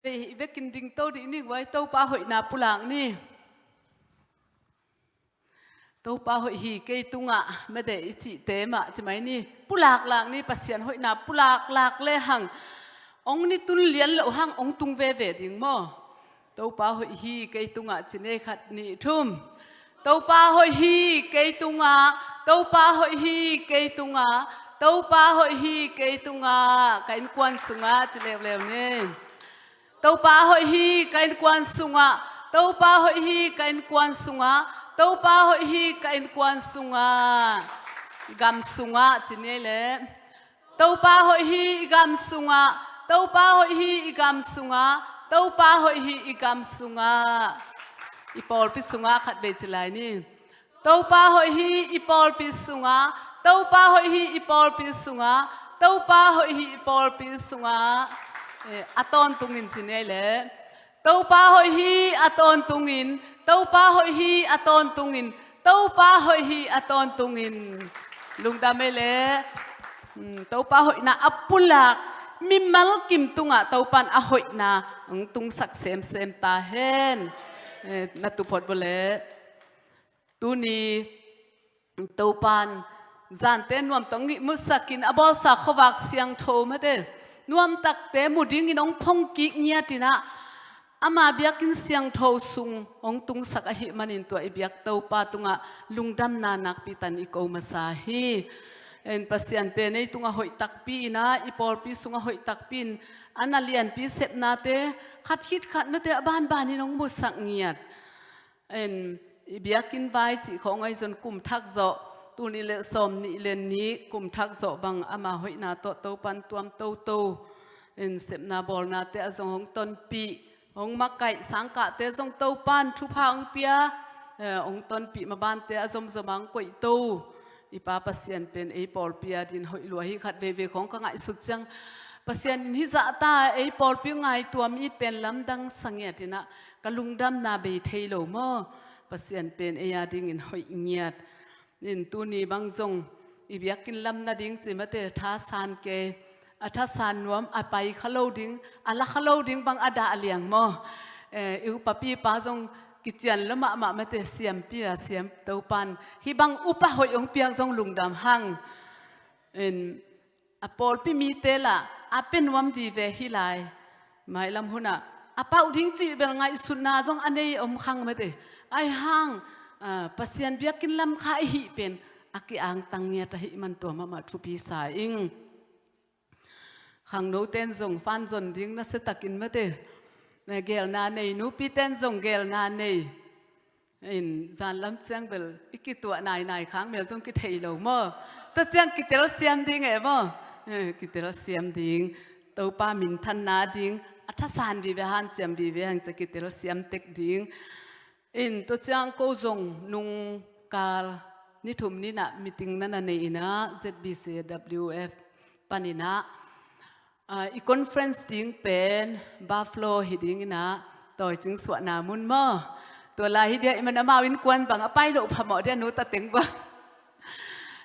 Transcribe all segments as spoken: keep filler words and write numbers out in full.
Ei, i bekin dingto dih ni guai, Topa hoihna pulak ni. Topa hoih hi kei tungah, mede i cihte mah ci mai ni. Pulaklak ni, Pasian hoihna pulaklak le hang. Ong ni tun lian loh hang ong tung veve ding maw? Topa hoih hi kei tungah ci ni, khat nih thum. Topa hoih hi kei tungah, Topa hoih hi kei tungah, Topa hoih hi kei tungah, ka innkuan sungah ci leuleu ni. Topa hoih hi ka innkuan sungah, Topa hoih hi ka innkuan sungah, Topa hoih hi ka innkuan sungah, i gam sungah ci ni le. Topa hoih hi i gam sungah, Topa hoih hi i gam sungah, Topa hoih hi i gam sungah. I pawlpi sungah khat vei ci lai ni. Topa hoih hi i pawlpi sungah, Topa hoih hi i pawlpi sungah, Topa hoih hi i pawlpi sungah. Eh, a tawntungin ci ni le. Topa hoih hi a tawntungin, Topa hoih hi a tawntungin, Topa hoih hi a tawntungin. Lungdam ei le. Hmm, Topa hoihna a pulak mimal kim tungah Topan a hoihna hong tungsak semsem ta hen. Eh, na tuphot vua le. Tuni Topan zante nuam tawh ngihmutsakin a bawlsa khuavak siangtho mate nuamtakte mu dingin hong phongkik ngiatin ah, ama biakinn siangtho sung hong tungsak ahih manin tua i biak Topa tungah lungdamna nakpi tan i ko masa hi. En, Pasian pen ei tungah hoih takpi in ah, i pawlpi sungah hoih takpi in, a na lianpi sepnate khat khit khat mate a banbanin hong musak ngiat. En, i biakinn vai cih khawng ahi zong kum thak zawh, tul nih le sawm nih le nih kum thak zawh bang ama hoihna tawh Topan tuam toto. En, sepna bawlnate ah zong hong tonpih, hong makaih, sangkahte zong Topan thupha hong pia, eh, hong tonpih, mabante a zomzom ah hong koihto. I Pa Pasian pen ei pawlpi adin hoih lua hi. Khat veivei khawng ka ngaihsut ciang, Pasian in hih zahta ei pawlpi ngaihtuam i pen lamdang sa ngiatin ah, ka lungdamna bei thei lo maw? Pasian pen ei adingin hoih ngiat. In tuni bang zong i biakinn lam nading ci mate thasan kei, a thasan nuam, a pai kha lo ding, a la kha lo ding bang a dah liang maw? Eh, i upapipa zong kician lo mahmah mate, siampi a siam Topan hih bang upa hoih hong piak zong lungdam hang. In a pawlpi mite lah a pia nuam vive hi lai. Mailam hunah a pauh ding cih bel ngaihsutna zong a nei om khang mate. Ahi hang, ah, Pasian biakinn lam kha i hih pen a ki-angtang ngiat ahih man tua mahmah thupi sa ing. Khangnoten zong fan zon ding nasiatakin mate, na gelna nei, nupiten zong gelna nei. In, zan lam ciang bel i kituah nainai khang mel zong kithei lo maw? Tua ciang kitelsiam ding e maw? Eh, kitelsiam ding. Topa minthanna ding, a thasan vive, hanciam vive hang ciang kitelsiam tek ding. In, tua ciang ko zong nungkal ni thum ni-in ah meeting na na nei in ah, Z B C W F panin ah, ah, i conference ding pen Buffalo hi dingin ah, tawicing suahna mun maw? Tua lai hi dia, i man amau innkuan bang a pai loh phamawh dia, nu ta teng bang.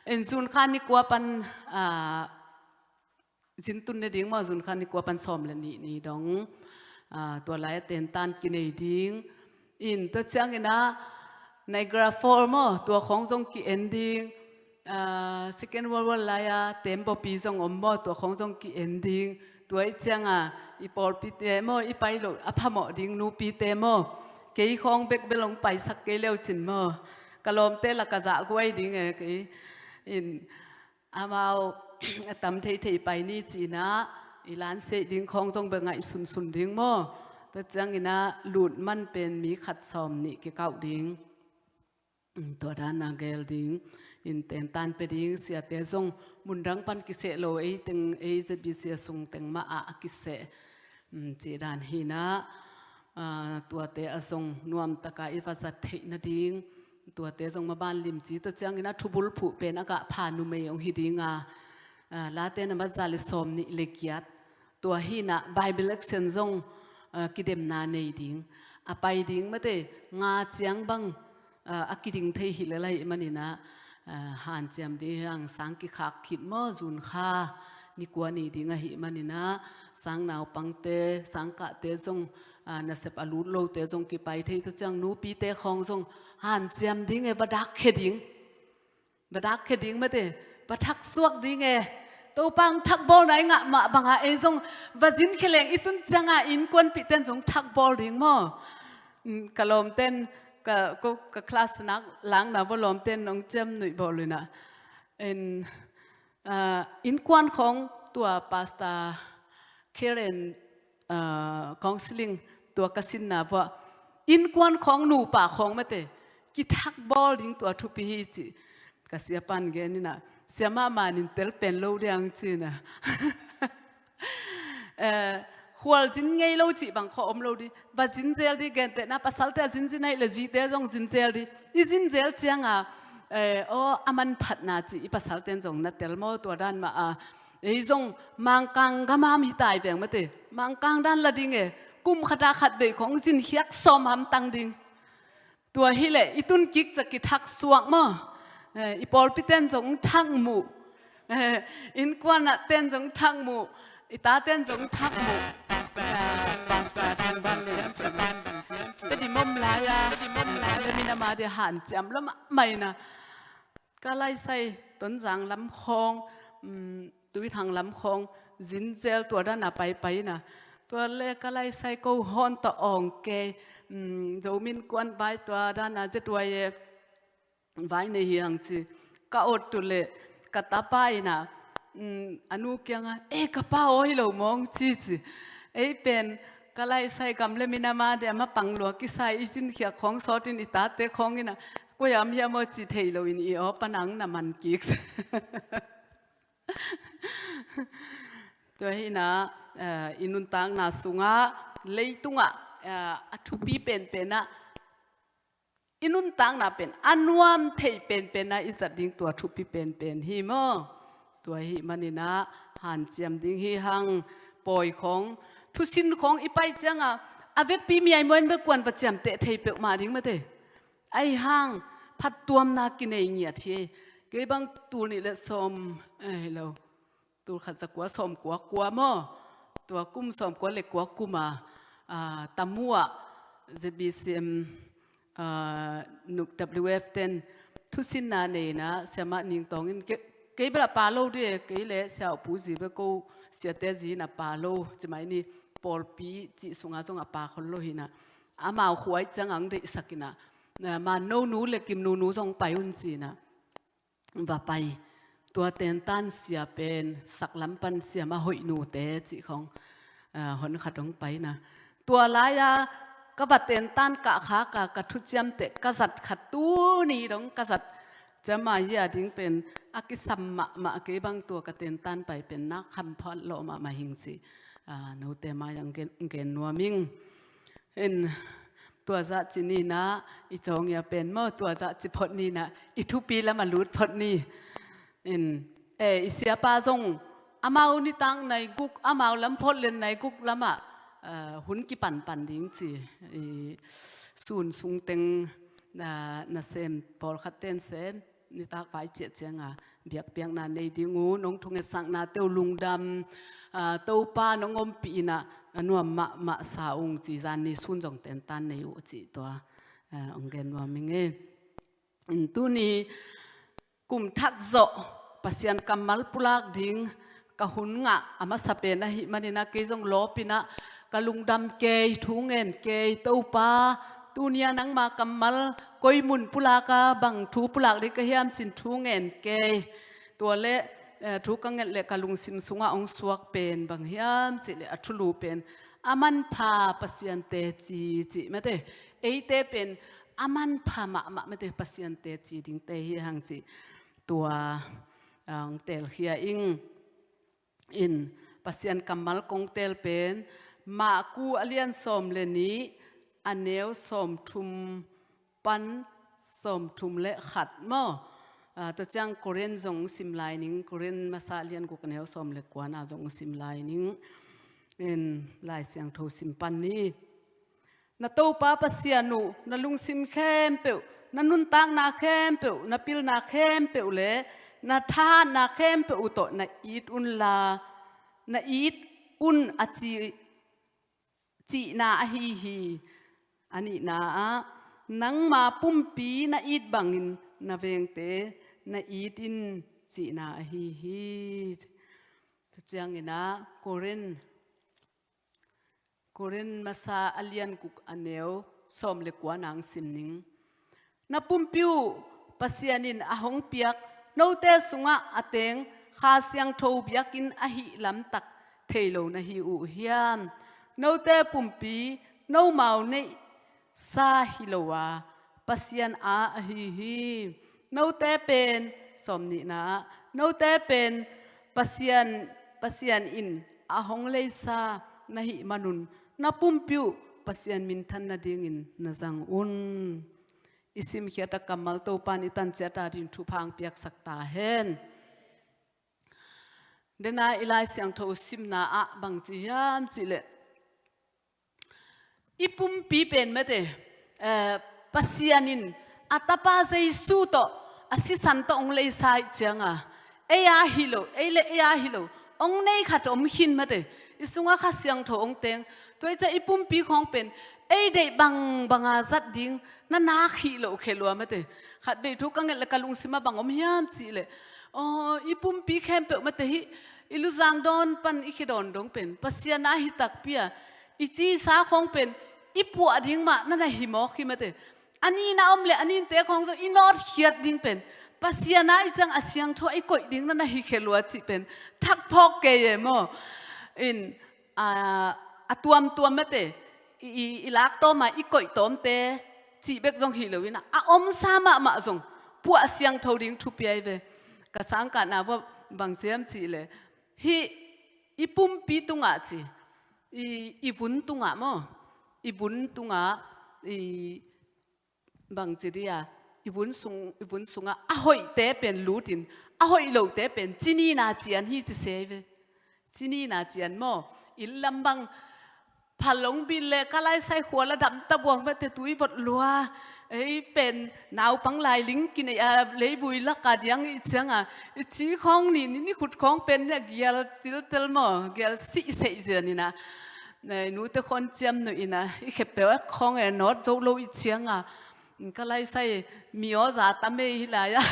In, June kha ni kua pan, ah, zintun ne ding maw, June kha ni kua pan sawm le nih ni dong. Ah, tua lai a tentan kinei ding. In, tua ciangin ah Niagara Fall maw, tua khawng zong ki-en ding. Ah, Second World War lai-a tembaw pi zong om maw, tua khawng zong ki-en ding. Tua i ciang a, i pawlpite maw, i pai loh a phamawh ding nupite maw? Kei khawng bek bel hong paisak kei leu cin maw? Ka lawmte lah ka zahguai ding e kei. In, amau a tam theithei pai ni ci-in ah, i lanseih ding khawng zong bel ngaihsunsun ding maw? Tua ciangin ah lut man pen mi khat sawm nih kikauh ding. Tua dan a gel ding, in, tentan pia ding, siate zong mundang pan kiseh lo, ei teng, ei Z B C a sung teng mah ah a kiseh, um, cih dan hi-in ah, ah, tuate ah zong nuamtak a i va zat theih nading, tuate zong maban limci, tua ciangin ah thubulphuh pen a gah pha numei hong hi ding a, ah, Late nambat za le sawm nih le giat, tua hi-in ah Bible action zong, ah, kidemna nei ding. A pai ding mate nga ciang bang, ah, a kiding thei hi lel ahih manin ah, ah, hanciam ding hi hang, sang kikhak khit maw, June kha Ni kua ni ding ahih manin ah, sang naupangte, sang kahte zong, aa, nasep a lut lote zong kipai thei, tua ciang nupite khawng zong hanciam ding e, va dakkhia ding. Va dakkhia ding mate, va thaksuak ding e. Topa hong thakbawlna i ngah mah bangah ei zong va zinkhia leng i tun ciangah innkuanpihte in zong thakbawl ding maw? Mm, ka lawmte in, ka, ko, ka class nak langna vua lawmte in hong ciamnuih bawl uh inah. In, ah, innkuan khawng tua Pastor Karen, ah, counseling tua ka sinna vua, innkuan khawng nupa khawng mate, kithakbawl ding tua thupi hi cih ka siapa in gen inah, siamah manin tel pen lo diang ci inah. Eh, khualzin ngei lo cih bang khawng om lo ding. Va zinzel ding, gentehna pasalte a zinzin ahih leh zite zong zinzel ding. I zinzel ciangah, eh, aw, a manphatna cih i pasalte in zong na tel maw, tua dan mah a. Ei zong Mangkang gamam hi tai veng mate. Mangkang dan la ding e. Kum khatah khatvei khawng zinkhiak sawm hamtang ding. Tua hileh i tun kik ciang kithaksuak maw? Eh, i pawlpite in zong thakmuh. Eh, innkuan ahte in zong thakmuh. I tate in zong thakmuh. Pastor, pastor, tangban le a siaban. Te di mom lai a, di mom lai a, le minam a dia hanciam lam a mai na. Ka laisai Tonzang lam khawng, um, Tuithang lam khawng zinzel tua dana paipai na. Tua le ka laisai ko hawn tawh awng kei, um, Zomi Innkuan vai tua dana Z Y A vai nei hi hang ci. Ka awt tu le ka tapa ina, um, a nu kianga, "Eh, ka pa aw hi lo mawng," ci ci. Ei pen ka laisai gam le minam a dia mapang lua kisai i zinkhiak khawng sawtin i tate khawng ina, "Koi am hiam aw?" ci thei lo in i aw panang na man kik. Tua hi na, eh, i nuntakna sungah, leitungah, eh, a thupi penpen ah, i nuntakna pen a nuam thei penpen ah i zat ding tua thupi penpen hi maw? Tua hi manin ah hanciam ding hi hang. Pawi khawng, thusin khawng i pai ciangah, a vekpi mi ai muan bek kuan va ciamteh thei peuhmah ding mate. Ahi hang phattuamna kinei ngiat hi. Kei bang tul nih le sawm, eh, hi lo. Tul khat za kua sawm kua kua maw? Tua kum sawm kua le kua kum a, ah, Tamu ah Z B C M, ah, nu-, W F ten thusinna neina siamah Ning Tawng in ke-, kei bel a pa lo dih e, kei le Sia U Pu zi bel ko siate zi in a pa lo, ci mai ni pawlpi cih sungah zong a pa khol lo hi na. Amau khuai ciang ang deihsak ina, na, Manno nu le Kim nu nu zong pai un ci na. Va pai. Tua tentan sia pen saklam pan siamah hoih nute cih khawng, ah, hon khat hong pai na. Tua lai-a ka va tentan kah kha ka, ka thuciamteh ka zat khat tuni dong ka zat. Ciamah hi a ding pen a kisam mahmah kei bang tua ka tentan pai pen nak hamphat lawh mahmah hing cih. Ah, note mai ang gen, gen nuam ing. In, tua zah ci ni na, i cawng ia pen maw, tua zah ci phot ni na, i thupi lam a lut phot ni. In, eh, i siapa zong, amau nitak nai guk, amau lam phot len nai guk lamah, eh, hun kipanpan ding ci. I sun sung teng na, nasem pawlkhat ten sem, nitak vai ciah cianga biakpiakna nei ding un, nong thungetsakna teu lungdam, ah, Topa nong ompih ina, a nuam mahmah sa ung ci zan ni sun zong tentan nei uh ci tua, ah, ong gen nuam ing e. Tuni kum thak zawh Pasian kammal pulak ding ka hun ngah a masa pen ahih manin ah kei zong lawp ina ka lungdam kei, thu ngen kei, Topa, tunia nangma kammal koi mun pulak a, bang thu pulak ding ka hiam cin thu ngen kei. Tua le, eh, thu ka nget le ka lungsim sungah ong suak pen bang hiam cih le a thulu pen a manpha Pasian teci cih mate. Eite pen a manpha mahmah mate Pasian teci dingte hi hang cih. Tua, ah, ong telkhia ing. In, Pasian kammal kong tel pen, Maku a lian sawm le nih, a neu sawm thum pan sawm thum le khat maw? Ah, tua ciang Korin zong sim lai ning, Korin masa a lian guk a neu sawm le kua na zong sim lai ning. In, Lai Siangtho sim pan ni. Na Topa Pasian uh, na lungsim khempeuh, na nuntakna khempeuh, na pilna khempeuh le na thahatna khempeuh uh tawh na it unla, na it un a ci, cihna ahi hi. A nihna ah, nangma pumpi na it bangin na vengte na it in cihna ahi hi. Tua ciangin ah Korin, Korin masa a lian guk a neu sawm le kua nang sim ning. Na pumpi uh Pasian in a hong piak note sungah a teng Kha Siangtho biakinn ahih lamtak thei lo na hi uh hiam? Note pumpi nomau neihsa hi lo a, Pasian a ahi hi. Note pen, sawm nihna ah, note pen Pasian, Pasian in a hong leisa na hih manun na pumpi uh Pasian minthan nadingin na zang un. I simkhiat a kammal Topan i tanciat a ding thupha hong piaksak ta hen. Dena i Lai Siangtho simna ah bang ci hiam cihleh, i pumpi pen mate, eh, Pasian in a tapa Jesu tawh a sisan tawh hong leisa ih cianga, ei a hi lo, ei le ei a hi lo, hong nei khat om khin mate, i sungah Kha Siangtho hong teng. Tua ih ciah i pumpi khawng pen ei deih bangbanga zat ding na nak hi lo khe lua mate. Khat vei thu ka nget le ka lungsim ah bang om hiam cihleh, aw, i pumpi khempeuh mate hih i luzang dawn pan i khe dawn dong pen Pasian a hi takpi a, i ci i sa khawng pen i puah ding mah na na hi mawk hi mate. A nina om le a ninte khawng zong i nawtkhiat ding pen Pasian a ih ciang a siangtho a i koih ding na na hi khe lua cih pen thak phawk kei e maw. In, a, a tuamtuam mate, i, i, i lak tawm a i koih tawmte cih bek zong hi lo in a, a omsa mahmah zong puah siangtho ding thupi ahi ve. Ka sangkahna vua bang ci hiam cihleh, hih i pumpi tungah ci, i, i vun tungah maw, i vun tungah, i, bang ci dia, i vun sung, i vun sungah a hoihte pen lutin, a hoih lote pen cinina cian hi ci se ve. Cinina cian maw, inn lam bang phal hong bil le ka laisai khua la dam ta buang mate, tui vot lua. Ei pen naupang lai ling kinei a leivui laka diang ih cianga, i ci khawng ni, ni, ni khut khawng pen nia gial ciltel maw, gial sihseih zia nina. Nei, nute khawng ciam nuh ina, i khep peuh a khawng e nawt zo lo ih cianga, ka laisai mi aw za tam ei hi lai a.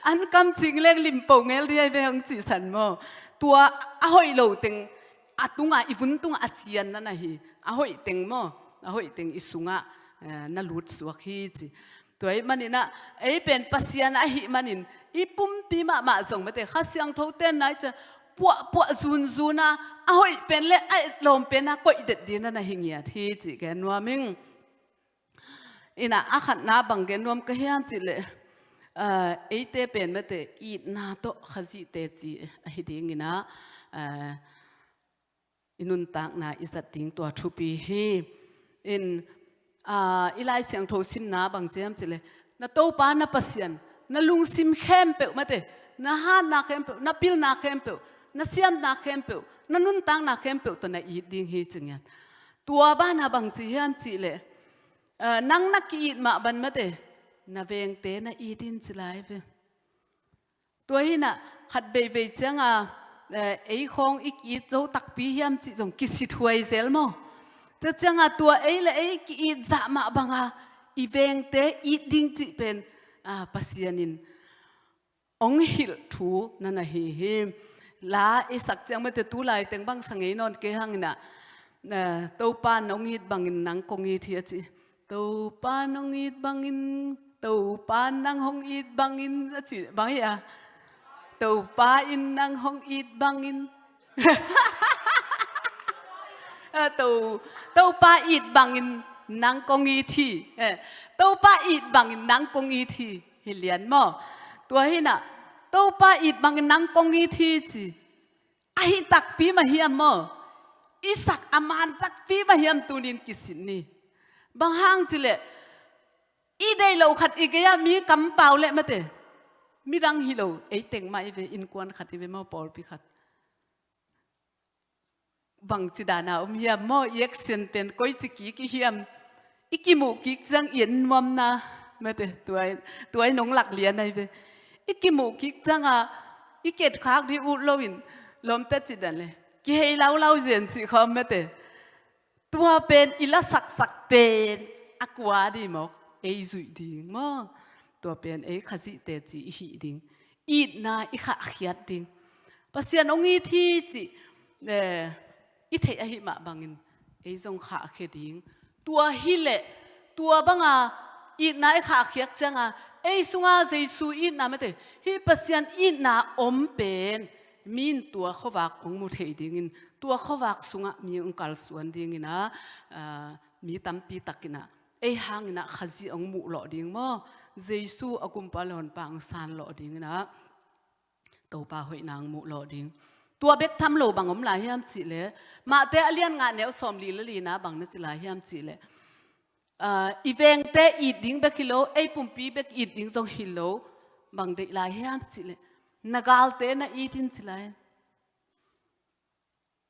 An kam cing leng limpo ngel di ai ve hong cihsan maw. Tua a hoih lo teng a tunga, i vun tunga a cian na na hi. A hoih teng maw, a hoih teng i sungah, eh, na lut suak hi ci. Tua ih maninah, ei pen Pasian ahih manin, i pumpi mahmah zong mate, Kha Siangtho ten nai ciah, puahpuah zunzuna, a hoih pen le a etlawm pena koih det dina na hi ngiat hi cih gen nuam ing. Inah a khatna bang gen nuam ka hiam cihleh, ah, eite pen mate, itna tawh Khazih teci ahi dinginah, ah, i nuntakna i zat ding tua thupi hi. In, ah, i Lai Siangtho simna bang ci hiam cihleh, na Topa na Pasian, na lungsim khempeuh mate, na hatna khempeuh, na pilna khempeuh, na siamna khempeuh, na nuntakna khempeuh tawh na it ding hi ci ngiat. Tua banah bang ci hiam cihleh, ah, nang na ki-it mah ban mate, na vengte na it in ci lai ve. Tua hinah khat veivei cianga, eh, ei khawng i ki-it zo takpi hiam cih zong kisithuai zel maw? Tua cianga tua ei le ei ki-it zah mah banga i vengte it ding cih pen, ah, Pasian in hong hilh thu na na hi hi. La i sak ciang mate tu lai teng bang sa ngei nawn kei hanginah, eh, Topa in hong it bangin nang kong it hi a ci. Topa in hong it bangin, Topa in nang hong it bangin, a ci bang hi a. Topa in nang hong it bangin. A, to, Topa it bangin nang kong it hi. Eh, Topa it bangin nang kong it hi. Hi lian maw. Tua hinah, Topa it bangin nang kong it hi ci. Ahi takpi mah hiam maw? I sak a man takpi mah hiam tunin kisin ni. Bang hang cileh, i deih loh khat i gei-ah mi kampau leh mate, midang hi lo, ei teng mah i ve, innkuan khat i ve maw, pawlpi khat. Bangci dana om hiam maw, i action pen koici kik i hiam? I kimuh kik ciang i en nuamna mate, tuai, tuai nong lak lian ai ve. I kimuh kik cianga i ketkhak dih ut loin, Lawmte cih dan le, kihei laulau zen cih khawm mate. Tua pen i lasaksak pen a kua dih mawk, ei zuih ding maw? Tua pen ei Khazih teci i hih ding, itna i khahkhiat ding. Pasian hong it hi cih, eh, i theih ahih mah bangin ei zong khahkhia ding. Tua hileh, tua banga itna i khahkhiat cianga, ei sunga Jesu itna mate, hih Pasian itna om pen, mi in tua khuavak hong mu thei dingin, tua khuavak sungah mi hong kalsuan dingin ah, ah, mi tampi takin ah, ei hangin ah Khazih hong muhlawh ding maw? Jesu a Kumpa le Honpa hong sanlawh dingin ah, Topa hoihna hong muhlawh ding. Tua bek tham lo bang om lai hiam cihleh, Matthai a lian nga neu sawmli le lina bang na ci lai hiam cihleh, ah, i vengte it ding bek hi lo, ei pumpi bek it ding zong hi lo, bang deih lai hiam cihleh, na galte na it in ci lai.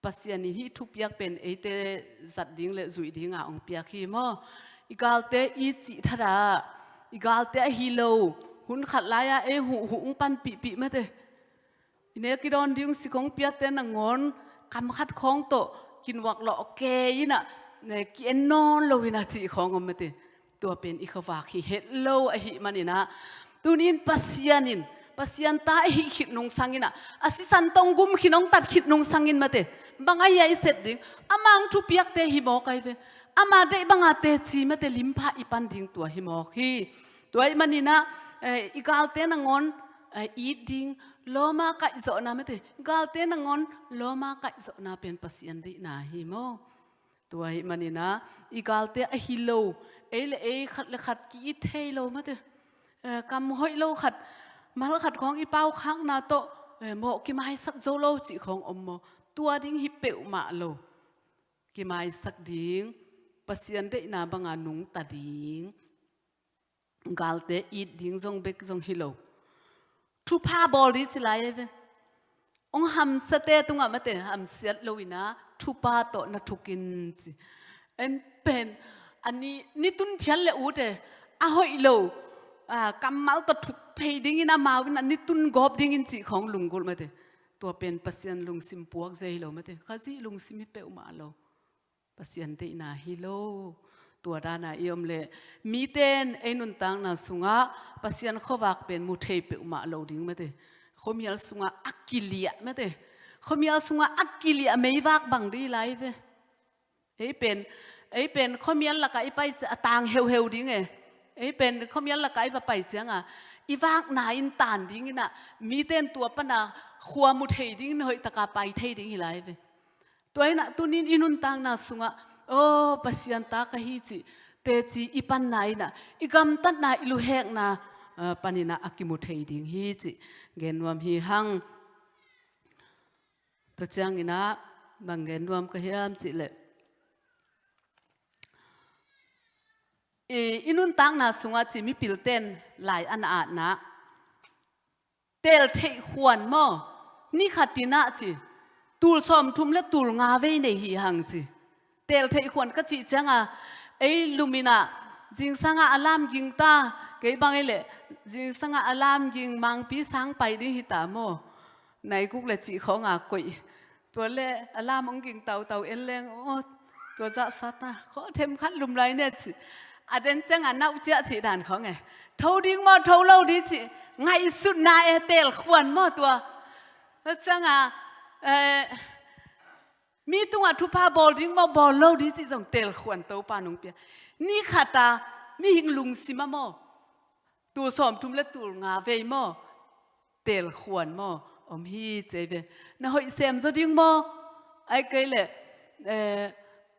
Pasian in hih thupiak pen eite zat ding le zuih dinga hong piak hi maw? I galte it cih thadah, i galte ahi lo, hun khat lai-a ei huhhuh hong panpihpih mate. I nek i dawn ding sik hong piate nangawn, kam khat khawng tawh kinuak lawh kei in ah, ne, ki-en nawn lo in ah cih khawng om mate. Tua pen i khuavak hi het lo ahih manin ah, tuni in Pasian in, Pasian ta ahih khit nungsangin ah, a sisan tawh hong gum khin hong tat khit nungsangin mate, bang a hia i sep ding? Ama hong thupiakte hi mawk ai ve. Ama deih banga teci mate, limpha i pan ding tua hi mawk hi. Tua ahih manin ah, eh, i galte nangawn, eh, it ding, lawma kaihzawhna mate, i galte nangawn lawma kaihzawhna pen Pasian deihna hi maw? Tua ahih manin ah, i galte ahi lo, ei le ei khat le khat ki-it thei lo mate. Eh, kam hoih lo khat, mal khat khawng i paukhakna tawh, eh, mawh kimaisak zo lo cih khawng om maw? Tua ding hi peuhmah lo. Kimaisak ding, Pasian deihna banga nungta ding. Galte it ding zong bek zong hi lo. Thupha bawl dih ci lai ai ve. Hong hamsiate tungah mate, hamsiat lo in ah, thupha tawh na thuk in ci. En pen, a ni, ni tun phial le ute, a hoih lo, ah, kammal tawh thuk phei dingin amau in ah, ni tun gawp dingin cih khawng lunggulh mate. Tua pen Pasian lungsim puak zia hi lo mate. Khazih lungsim hi peuhmah lo. Pasian deihna hi lo. Tua dana i om leh, mite in ei nuntakna sungah Pasian khuavak pen mu thei peuhmah lo ding mate. Khuamial sungah a kiliah mate. Khuamial sungah a kiliah meivak bang dih lai ve. Ei pen, ei pen khuamial lakah i pai ciang a tang heuheu ding e. Ei pen khuamial lakah i va pai cianga, i vakna in tan dingin ah, mite in tua pana khua mu thei dingin hoih taka pai thei ding hi lai ve. Tua in ah, tuni in i nuntakna sungah, aw, Pasian ta ka hi cih teci i panna in ah, i gamtatna, i luhekna, ah, panin ah a kimu thei ding hi cih gen nuam hi hang. Tua ciangin ah, bang gen nuam ka hiam cihleh, i, i nuntakna sungah ci, mipilte in lai a na atna, teel theih khuan maw? Ni khat in ah ci, tul sawmthum le tul nga vei nei hi hang ci. Teel theih khuan ka cih cianga, ei lum in ah, zingsangah a lam ging ta, kei bang ei leh, zingsangah a lam ging mangpi sang pai ding hi ta maw? Naiguk le cih khawnga koih. Tua le a lam hong ging tautau en leng, aw, tua zah sat a, khaw themkhat lum lai ne ci. A den cianga nauh ciah cih dan khawng e. Tho ding maw, tho lo ding cih, ngaihsutna e, teel khuan maw tua. Tua cianga, eh, mi tungah thupha bawl ding maw, bawl lo ding cih zong teel khuan Topa in hong pia. Ni khata mihing lungsim ah maw, tul sawmthum le tul nga vei maw, teel khuan maw, om hi ci ei ve. Na hoih sem zaw ding maw? Ai kei leh, eh,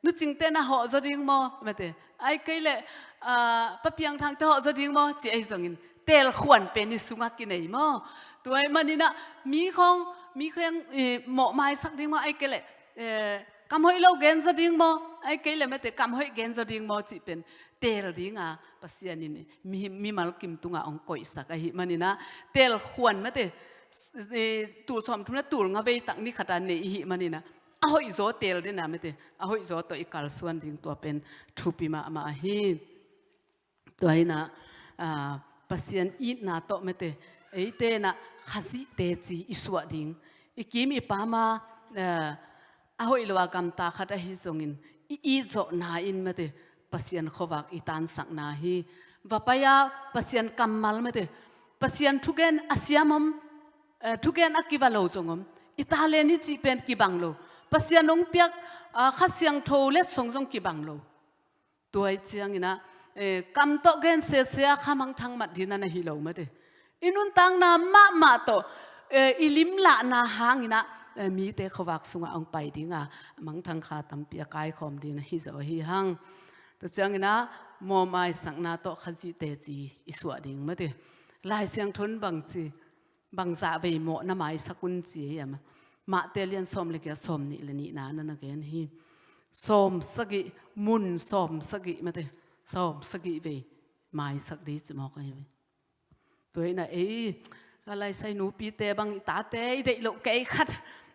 nu Cingte na hawh zaw ding maw? Mate. Ai kei leh, ah, Pa Piang Thangte hawh zaw ding maw? Ci ei zongin. Teel khuan pen i sungah kinei maw? Tua ahih manin ah, mi khawng, mi khawng, eh, mawh maisak ding maw? Ai kei leh, eh, kam hoih lo gen zaw ding maw? Ai kei leh mate, kam hoih gen zaw ding maw? Cih pen teel dinga Pasian in mi, mimal kim tungah hong koihsak ahih manin ah, teel khuan mate, eh, tul sawmthum le tul nga vei tak ni khata nei ihih manin ah, a hoihzaw teel den a mate, a hoihzaw tawh i kalsuan ding tua pen thupi mahmah hi. Tua hi in ah, ah, Pasian itna tawh mate, eite in ah Khazih teci i suah ding, I kim i pam a, eh, a hoih lo a gamta khat ahi zongin, i itzawhna in mate, Pasian khuavak i tansakna hi. Va pai-a Pasian kammal mate, Pasian thugen a siam om, eh, thugen a kiva lo zong om. I talent i cih pen kibang lo. Pasian hong piak, ah, Kha Siangtho letsong zong kibang lo. Tua i ciangin ah, eh, kam tawh gen sese a kha mangthang mat ding na hi lo mate. I nuntakna mahmah tawh, eh, i limlahna hangin ah, eh, mite khuavak sungah hong pai ding a, mangthang kha tampi a kaikhawm ding na hi zo hi hang. Tua ciangin ah, mawhmaisakna tawh Khazih teci i suah ding mate. Lai Siangtho in bang ci, bangzah vei mawh na maisak un ci hi a, Matthai lian sawm le giat, sawm nih le nihna na na gen hi. Sawm sagih, mun sawm sagih mate, sawm sagih vei maisak ding ci mawk ahi ve. Tua hi na ei, a laisai nupite bang i tate i deih loh kei khat.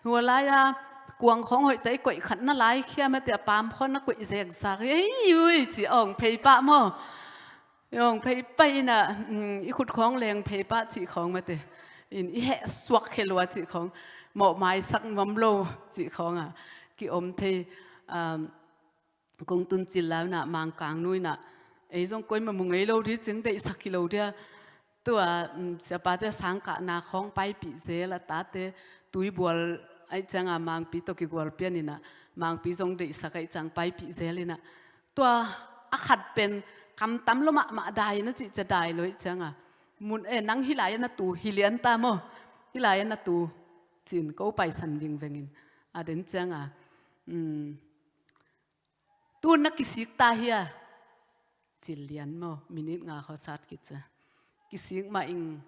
Hua lai-a kuang khawng hoih ta i koih khat na lai khia mate, a pam khawng na koih zekzak hi, ei ui ci a hong phei pah maw. Hong phei pah in ah, mm, i khut khawng leng phei pah cih khawng mate. In i heh suak khia lua cih khawng. Mawhmaisak nuam lo cih khawng a ki om thei, um, kong tun cil lai in ah Mangkang nu in ah, ei zong koima mu ngei lo ding cing deihsak hi lo dia. Tua, um, siapate sangkahna khawng paipih zel a tate tuibual aih ciang a Mangpi tawh kigual pian in ah, Mangpi zong deihsak aih ciang paipih zel in ah. Tua a khat pen kam tam lo mahmah, dai na cih cia dai lo aih ciang a. Mun, eh, nang hih lai-ah na tu, hi lian ta maw. Hih lai-ah na tu, ci-in ko paisan vingveng in. A den ciang a, um, tu na kisik ta hia? Cil lian maw, minit nga khawng sat kit cia. Kisik mah ing,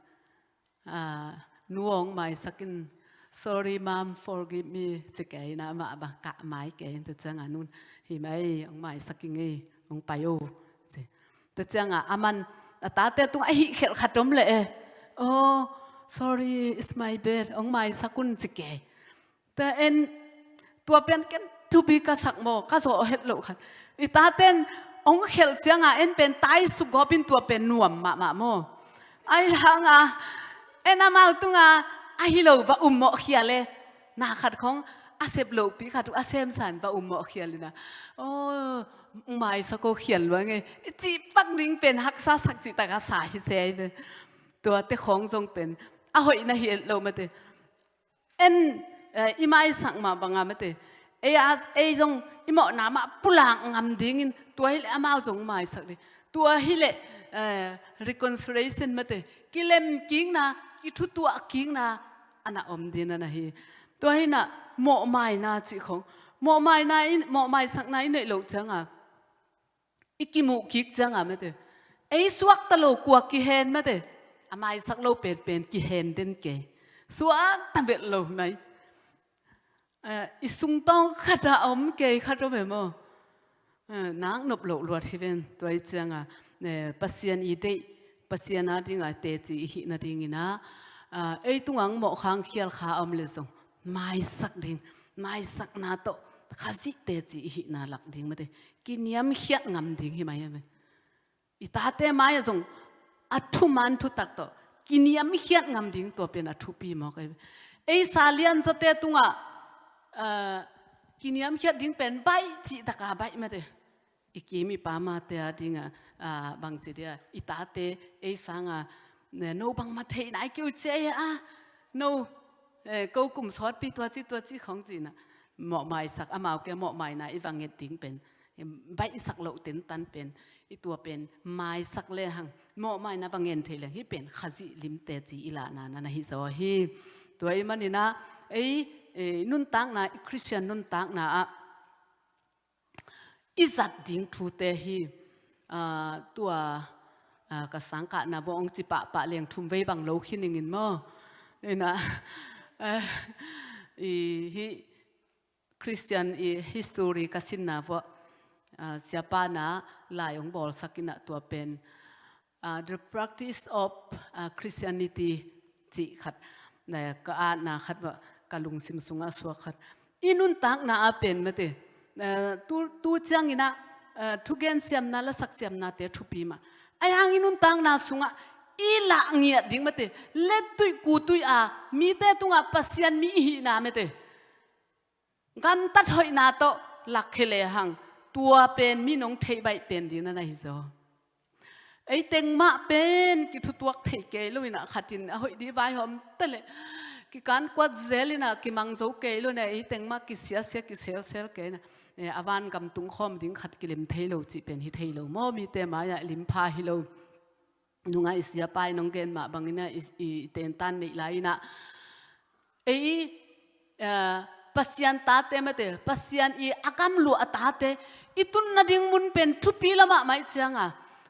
ah, nu hong maisak in, "Sorry, Mom, forgive me," ci kei in ah, amah bang kah mai kei in, tua ciang a nun, "Hi mai, hong maisak ing ei, hong pai o," ci. Tua ciang a, aman, a tate tungah a hih khelh khat om leh e. "Oh, sorry, it's my bad, hong maisak un," ci kei. Tua en, tua pen ken thupi ka sak maw, ka zawh het loh khat. I taten hong khelh ciang a, en pen tai suk gawp in tua pen nuam mahmah maw. Aih hang a, en amau tung a, a hi lo va um mawh khial e. Na khat khawng, a sep lohpi khat uh, a semsa in va um mawh khial in a. "Oh, maisak o khial lua ngei," i cih pak ding pen haksa sak cih tak a sa hi se ve. Tuate khawng zong pen, a hoih na hi et lo mate. En, eh, i maisak mah bang a mate. Ei a, ei zong i mawhna mah pulak ngam dingin, tua hi leh amau zong maisak ding. Tua hi leh, eh, reconciliation mate. Kilemkikna, kithutuahkikna, a na om ding a na hi. Tua hi na, mawhmaina cih khawng. Mawhmaina in, mawhmaisakna i neih loh ciang a, i kimuh kik ciang a mate. Ei suakta lo kua kihen mate. A maisak lo penpen kihen den kei. Suakta vet lo mai. Eh, i sungtawng khat a om kei khat om e maw. Eh, nak nop loh luat hi ven. Tua i ciang a, eh, Pasian i deih, Pasian a ding a teci i hih nadingin a, ah, ei tung a mawh khang khial kha om le zong. Maisak ding, maisakna tawh, Khazih teci i hihna lak ding mate. Kiniamkhiat ngam ding hi mai hi ve. I tate mai-ah zong a thuman thutak tawh kiniamkhiat ngam ding tua pen a thupi mawk ahi ve. Ei sa lianzate tungah, ah, kiniamkhiat ding pen baih cih tak a baih mate. I kim i pam a te a ding a, ah, bang ci dia, i tate ei sang a, ne, no bangmah theih nai kei uh ci a, no, eh, ko kum sawtpi tua ci, tua ci khawng ci na. Mawhmaisak, amau kia mawhmaina i va nget ding pen, em, baihsak loh tentan pen, i tua pen maisak le hang, mawhmaina va ngen thei leng, hih pen Khazih lim teci i lahna na na hi zaw hi. Tua ahih manin a, ei, eh, nuntakna, i Khristian nuntakna ah, i zat ding thute hi, ah, tua, ah, ka sangkahna vawng ci pahpah leng thum vei bang lo khin ing in maw. Ina, eh, i hih Khristian i history ka sinna vawh, ah, siapa na lai hong bawlsak in a tua pen, ah, The Practice of, ah, Christianity cih khat, na, ka atna khat vawh, ka lungsim sungah suak khat. I nuntakna a pen mate, ah, tu, tu ciangin a, ah, thugen siamna, lasak siamnate thupi mah. Ahi hang i nuntakna sungah i lah ngiat ding mate, lettuih kuttuih a mite tungah Pasian mi i hihna mate, gamtat hoihna tawh lakkhia lehang, tua pen mi nong theih baih pen ding na na hi zaw. Ei teng mah pen kithutuak theih kei lo inah khatin a hoih dih vaihawm ta leh kikan kuat zel inah kimang zo kei lo inah ei teng mah kisiasia kiselsel kei inah, eh, a van gam tung khawm ding khat kilem thei lo cih pen hi thei lo maw, mite mai-ah lim pha hi lo. Nungai sia pai nong gen mah bangin ah i, i, i tentan neih lai inah ei, eh, Pasian tate mate, Pasian i a gamluah a tate i tun nading mun pen thupi la mahmah i cianga,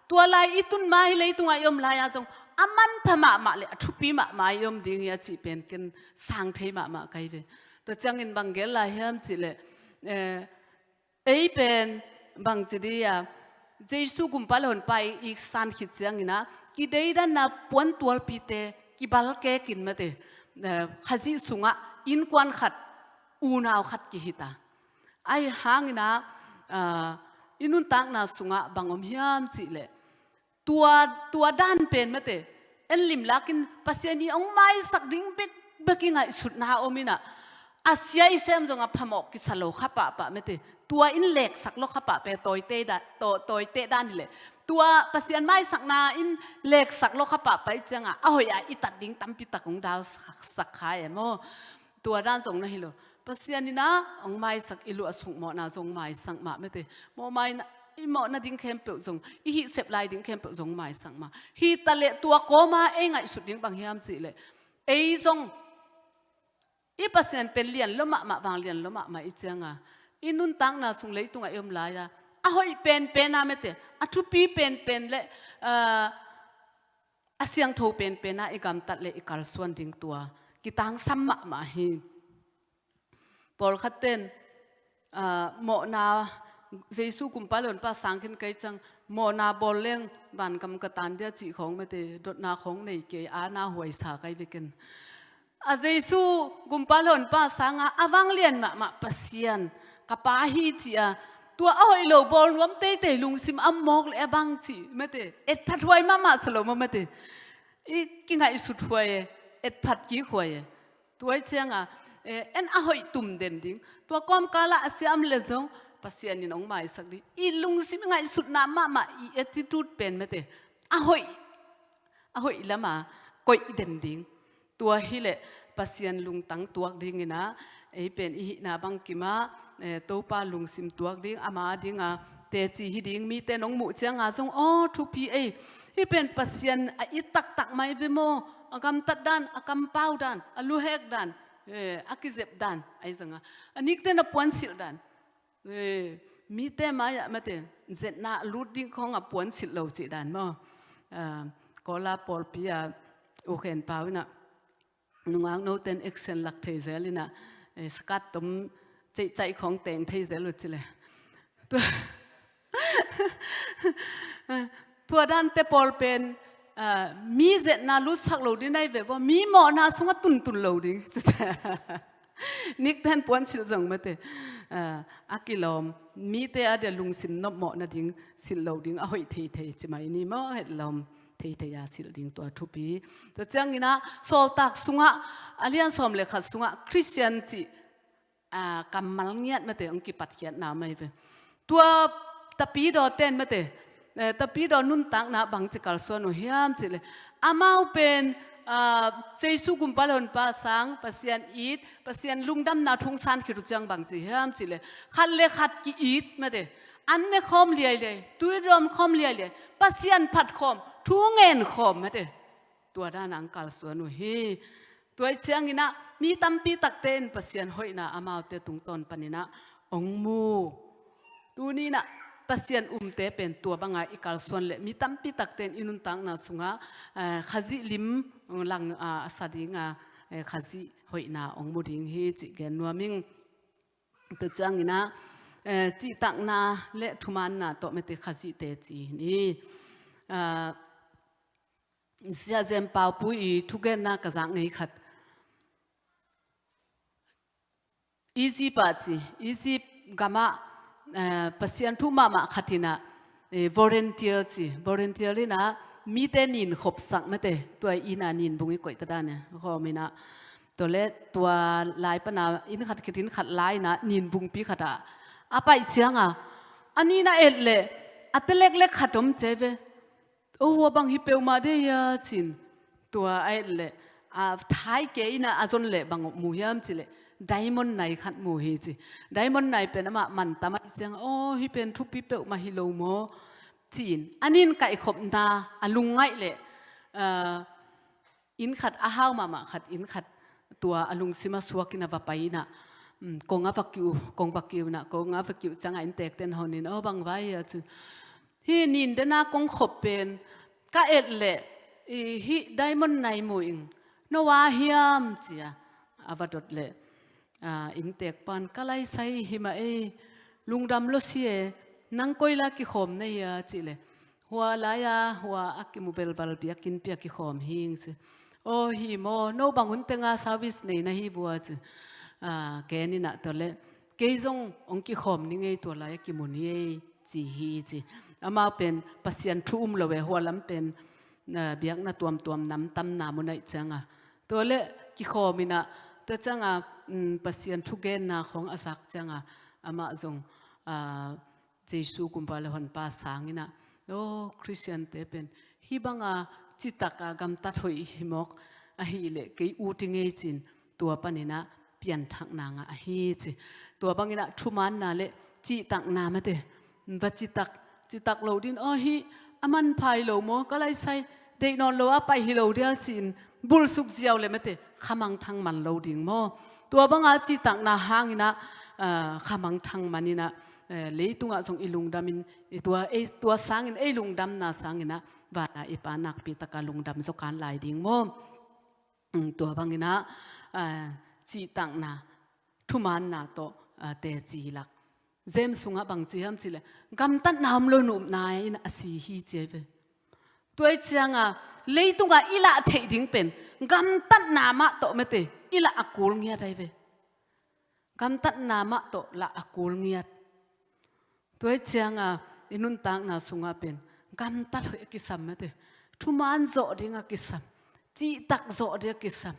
tua lai i tun ma hi leitungah i om lai-a zong a manpha mahmah le a thupi mahmah i om ding hi a cih pen ken sang thei mahmah kai ve. Tua ciangin bang gel lai hiam cih leh, eh, ei pen bangci dih a, Jesu gumpa le honpa i san khit ciangin ah kideidanna puantualpite kibalkekin mate, eh, Khazih sungah innkuan khat, unau khat kihita. Ahi hangin ah, ah, i nuntakna sungah bang om hiam cih leh, tua, tua dan pen mate, en limlakin Pasian i hong maisak ding bekbek i ngaihsutna om inah, a sia i sem zong a phamawh kisa lo kha pahpah mate, tua in leksak lo kha pahpah tawite da, taw, tawite dan hileh, tua Pasian maisakna in leksak lo kha pahpah i cianga a hoih a i tat ding tampi tak hong dalsak, sak kha e maw. Tua dan zong na hi lo. Pasian inah hong maisak i luah suk mawhna zong maisak mah mate. Mawhmaina, i mawhna ding khempeuh zong, i hihsep lai ding khempeuh zong maisak mah. Hi ta leh tua kawma ei ngaihsut ding bang hiam cih leh, ei zong i Pasian pen lian lo mahmah, vang lian lo mahmah i cianga, i nuntakna sung leitungah i om lai-a, a hoih penpen a mate, a thupi penpen le, ah, a siangtho penpen a i gamtat le i kalsuan ding tua kitangsam mahmah hi. Pawlkhat ten, ah, mawhna, Jesu gumpa le honpa sang khin kei ciang mawhna bawl leng vangam ka tan dia cih khawng mate, dotna khawng nei kei a na huaisa kai ve ken. A Jesu gumpa le honpa sanga a vanglian mahmah Pasian ka Pa hi ci-a, tua a hoih lo bawl nuam teitei lungsim a mawk le a bang cih mate, etphat huai mahmah sa lo maw mate. I kingaihsut huai e, etphat kik huai e. Tua i cianga, eh, en a hoih tum den ding. Tua kawmkalah a siam le zong Pasian in hong maisak ding. I lungsim i ngaihsutna mahmah i attitude pen mate, a hoih, a hoih lama koih den ding. Tua hileh Pasian lungtang tuak dingin ah, ei pen i hihna bangkimah, eh, Topa lungsim tuak ding, ama dinga teci hi ding, mite nong muh cianga zong aw thupi ei. Hih pen Pasian a it taktak mai ve maw, a gamtat dan, a kampau dan, a luhek dan, eh, a kizep dan, ahi zanga a nikten a puansilh dan. Eh, mite mai-ah mate, zetna a lut ding khawng a puansilh lo cih dan maw. Ah, Kawla pawlpi-a U Khen Pau inah nungak noten action lak thei zel inah, eh, sakat tom ceihcaih khawng teng thei zel uh ci le. Tua, tua dante pawl pen, ah, mi zetna lutsak lo ding nai ve vua, mi mawhna sungah tuntun lo ding. Nikten puansilh zong mate, ah, a kilawm, mite a dia lungsim nopmawh nading silh lo ding a hoih theithei ci mai ni maw, a hetlawm theithei a silh ding tua thupi. Tua ciangin ah Sawltak sungah, a lian sawm le khat sungah Khristian cih, ah, kammal ngiat mate hong kipatkhiatna mai ve. Tua Tapidaw ten mate, eh, Tapidaw nuntakna bangci kalsuan uh hiam cih le, amau pen, ah, Jesu gumpa le honpa sang, Pasian it, Pasian lungdamna thu hong san khit uh ciang bangci hiam cih le, khat le khat ki-it mate, an ne khawm liailiai, tui dawm khawm liailiai, Pasian phat khawm, thu ngen khawm mate. Tua dan a hong kalsuan uh hi. Tua i ciangin ah mi tampi takte in Pasian hoihna amaute tungtawn panin ah hong mu. Tuni in ah Pasian umte pen tua banga i kalsuan le mi tampi takte in i nuntakna sungah, eh, Khazih lim lang, ah, a sa dinga, eh, Khazih hoihna hong mu ding hi cih gen nuam ing. Tua ciangin ah, eh, cihtakna le thumaanna tawh mate Khazih teci hi ni. Ah, Sia Zem Paupu i thugenna ka zak ngei khat. Egypt ah ci, Egypt gamah, eh, Pasian thu mahmah khat in ah, eh, volunteer ci, volunteer in ah mite nin khopsak mate, tua ina nin bung i koih ta dan e, khawm ina. Tua le tua lai pana inn khat khit inn khat lai ina nin bungpi khat ah a paih cianga, a nin a et leh a te leklek khat om ci ve. Oh, hua bang hi peuhmah de hia ci-in tua a et leh a thai kei ina a zon leh bang mu hiam cih leh diamond nai khat mu hi ci. Diamond nai pen amah mantam ahih cianga, oh, hih pen thupi peuhmah hi lo maw ci-in a nin kaihkhopna a lungngaih leh, ah, inn khat a hau mahmah khat inn khat tua a lungsim a suak ina va pai ina, um, kong a va kiu, kong va kiu ina, kong a va kiu cianga inntekten hon in, oh, bang vai hia ci. Hih nin dena kong khop pen ka et leh, i, hih diamond nai mu ing, no a hiam cia a va dot leh, a, inntek pan ka laisai hi mah ei, lungdam lo si e, nang koi la kikhawm na hia cih leh, hua lai-a hua a kimu velval biakinn pia kikhawm hing ci. Oh, hi maw, no bang hun tenga service nei na hi vua ci. A, ken ina tua le kei zong hong kikhawm ni ngei, tua lai a kimu ni ei ci hi ci. Amah pen Pasian thu um lo e, hua lam pen, a, biakna tuamtuam namtamna mun ahih cianga. Tua le kikhawm ina, tua cianga, um, Pasian thugenna khawng a zak cianga amah zong, a, Jesu kumpa le honpa sang ina, oh, Khristiante pen hih banga citaka gamtat hoih hi mawk ahih leh kei ut i ngei ci-in tua pan ina pianthakna ngah ahi ci. Tua bang ina thumaanna le cihtakna mate, va citak, citak lo ding, oh, hih a manpha hi lo maw, ka laisai, deih nawn lo a pai hi lo dia ci-in bulsuk ziau le mate, khamang thangman lo ding maw. Tua banga cihtakna hang ina, ah, khamang thangman ina, eh, leitungah zong i lungdam in, i tua, ei, tua sangin ei lungdamna sang ina vana i Pa nakpi taka lungdam zaw kan lai ding maw. Um, tua bang ina, ah, cihtakna, thumaanna tawh, ah, teci lak. James sungah bang ci hiam cih leh, gamtatna om lo nopna in a si hi ci hi ve. Tua ahih cianga leitunga i lah theih ding pen gamtatna mah tawh mate, i lah a kul ngiat ahi ve. Gamtatna mah tawh lah a kul ngiat. Tua ahih cianga i nuntakna sungah pen gamtat hoih a kisam mate, thumaan zawh ding a kisam, cihtak zawh ding a kisam.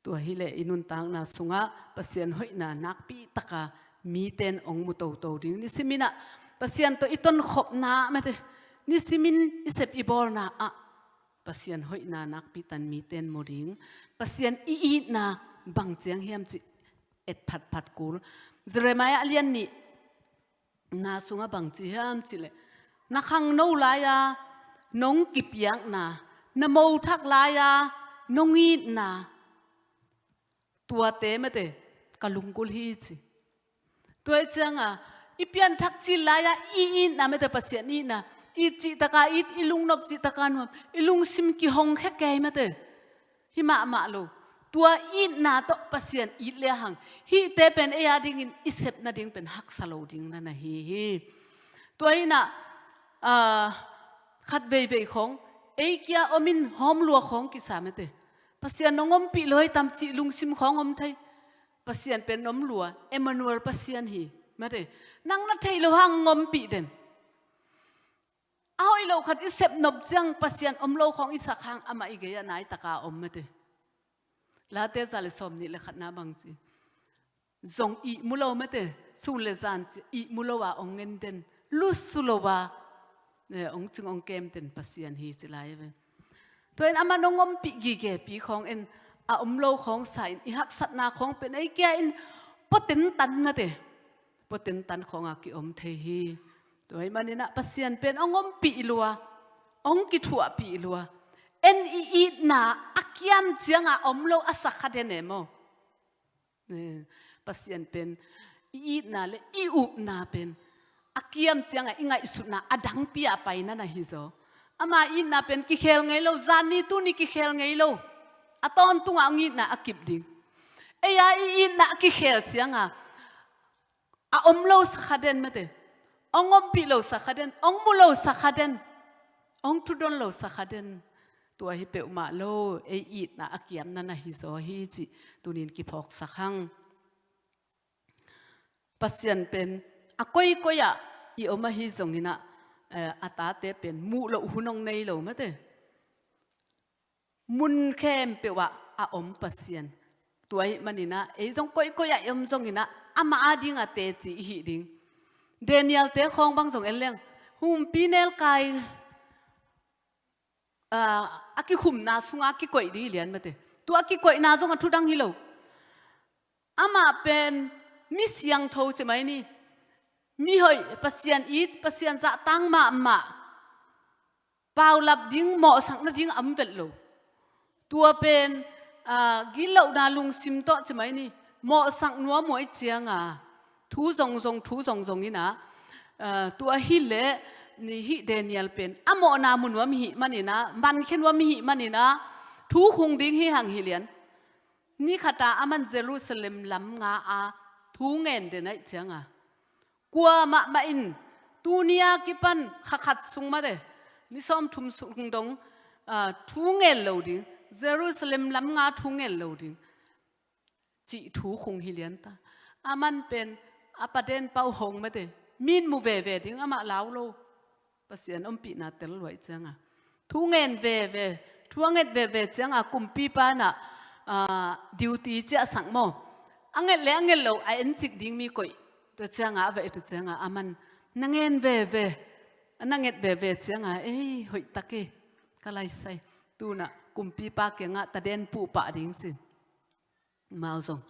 Tua hi leh i nuntakna sungah Pasian hoihna nakpi taka miten hong mu toto ding. Nisimin ah Pasian tawh i tonkhopna mate, nisimin i sep i bawlna ah Pasian hoihna nakpi tan miten mu ding. Pasian i itna bang ciang hiam cih et phatphat kul. Jeremiah a lian nih na sungah bang ci hiam cih leh, na khangno lai-a nong kipiakna, na mothak lai-a nong itna, tuate mate ka lunggulh hi ci. Tua ahih cianga i pianthak cil lai-a i itna mate, Pasian itna, it cihtaka it, i lungnop cihtaka nuam, i lungsim kihong khe kei mate. Hi mahmah lo. Tua itna tawh Pasian it le hang, hihte pen ei a dingin i sep nading pen haksa lo ding na na hi hi. Tua hi ina, ah, khat veivei khawng ei kia om in hawm lua khawng kisa mate. Pasian nong ompih lo hi tam cih lungsim khawng om thei. Pasian pen om lua, Emmanuel Pasian hi mate. Nang na thei lo hang hong ompih den. A hoih lo khat i sep nop ciang Pasian om lo khawng i sak hang amah i gei-ah nai taka om mate. Late za le sawm nih le khatna bang ci. Zong ihmu lo mate, sun le zan ci, ihmu lo a hong ngen den, lusu lo a, eh, hong cing hong kem den Pasian hi ci lai ve. Tua in amah nong ompih gige pi khawng in a om lo khawng sa in i haksatna khawng pen ei kia in pua tentan mate. Pua tentan khawng a ki om thei hi. Tua ahih manin ah Pasian pen hong ompih lua, hong kithuahpih lua. En i itna a kiam cianga om lo a sa kha den e maw. Eh, Pasian pen i itna le i upna pen a kiam cianga i ngaihsutna a dangpi a pai na na hi zaw. Ama itna pen kikhel ngei lo, zan ni tuni kikhel ngei lo. A tawntunga hong itna a kip ding. Ei a i itna a kikhel cianga a om lo sa kha den mate. Hong ompih lo sa kha den, hong mu lo sa kha den, hong thudon lo sa kha den. Tua hi peuhmah lo, ei itna a kiamna na hi zaw hi cih tunin kiphawksak hang. Pasian pen a koikoi-ah i om ahi zongin ah, eh, a tate pen muh loh hun hong nei lo mate. Mun khempeuh ah a om Pasian. Tua ahih manin ah, ei zong koihkoih ah i om zongin ah, amah ading a teci i hih ding. Daniel-te khawng bang zong en leng, humpi nelkai, ah, a kikhumna sungah kikoih ding hi lian mate. Tua a kikoihna zong a thudang hi lo. Amah pen mi siangtho ci mai ni. Mi hoih, Pasian it, Pasian zahtang mahmah. Paulap ding, mawhsak nading a om vet lo. Tua pen, ah, gitlohna lungsim tawh ci mai ni. Mawhsak nuam uh ahih ciangin, thu zongzong, thu zongzong in ah, ah, tua hileh, ni hih Daniel pen a mawhna mu nuam ahih manin ah, mankhia nuam ahih manin ah, thu khung ding hi hang hi lian. Ni khat ah aman Jerusalem lam nga-a thu ngen den ahih ciangin, kua mahmah in tuni-a kipan kha khat sung mate, ni sawmthum sung dong, ah, thu ngen lo ding, Jerusalem lam nga thu ngen lo ding, cih thu khung hi lian ta. Aman pen a paden pau hong mate, min mu veve ding amah lau lo. Pasian ompihna tel lua ahih ciangin, thu ngen veve, thu a nget veve ciangin kumpipa in ah, ah, duty ciahsak maw. A nget le a nget lo a encik ding mi koih. Tua ciangin a va et uh ciangin aman, na ngen veve, na nget veve ciangin, ei, hoih tak e, ka laisai. Tu-in ah kumpipa kiangah taden puh pah ding ci-in. Amau zong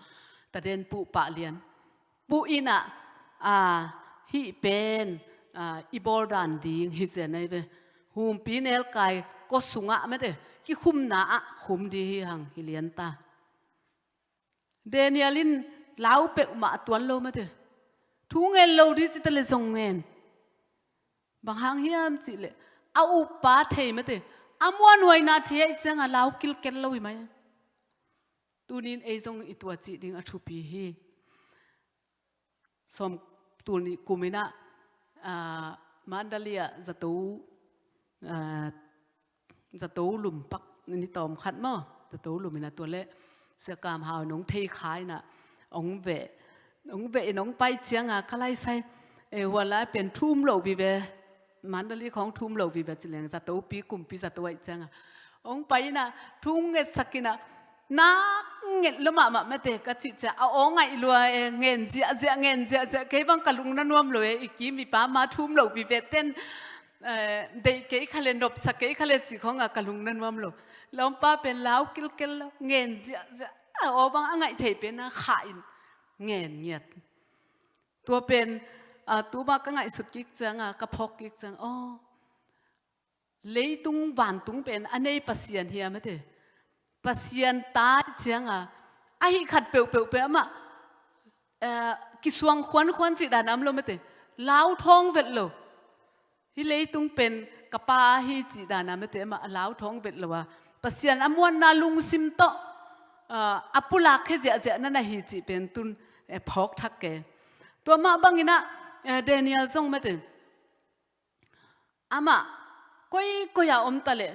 taden puh pah lian. Puh in ah, ah, hih pen, ah, i bawl dan ding hi zen ahi ve. Humpi nelkai kua sungah mate, kikhumna ah khum ding hi hang hi lian ta. Daniel in lau peuhmah a tuan lo mate. Thu ngen lo ding ci ta leh zong ngen. Bang hang hiam cih leh, a uppa thei mate, a muanhuaina thei ahih ciangin lau kilkel lo hi mai. Tuni-in ei zong i tua cih ding a thupi hi. Sawm tul nih kum in ah, ah, Mandalay ah zato, ah, zato lum pak ni tawm khat maw, zato lum in ah tua leh Sia Kam Hau in hong thei kha in ah, hong veh, hong veh in hong pai ciangin ka laisai, eh, hua lai pen thu um lo vive, Mandalay khawng thu um lo vive ci leng, zatopi kumpi zato ahih ciangin hong pai in ah, thu hong ngetsak in ah, nak nget lua mahmah mate ka cih ciang, a aw ngaih lua e, ngen ziahziah, ngen ziahziah, kei bang ka lung na nuam lo e, i kim i pam a thu um lo vive ten, eh, deih kei kha leh, nopsak kei kha leh cih khawngah ka lung na nuam lo. Lawmpa pen lau kilkel lo, ngen ziahziah, a aw bang a ngaih thei pen a khah in ngen ngiat. Tua pen, ah, tu mah ka ngaihsut kik ciangin, ka phawk kik ciangin, aw, leitung vantung pen a nei Pasian hiam mate. Pasian ta ahih ciangin, a hih khat peuhpeuh pen amah, eh, kisuang khuankhuan cih dan a om lo mate. Lau thawng vet lo. Hih leitung pen ka pa hi cih dan a mate, amah a lau thawng vet lo a. Pasian a muanna lungsim tawh, ah, a pulak khia ziahziah na na hi cih pen tu-in, eh, phawk thak kei. Tua mah bangin ah, eh, Daniel zong mate. Amah koikoi ah om ta leh,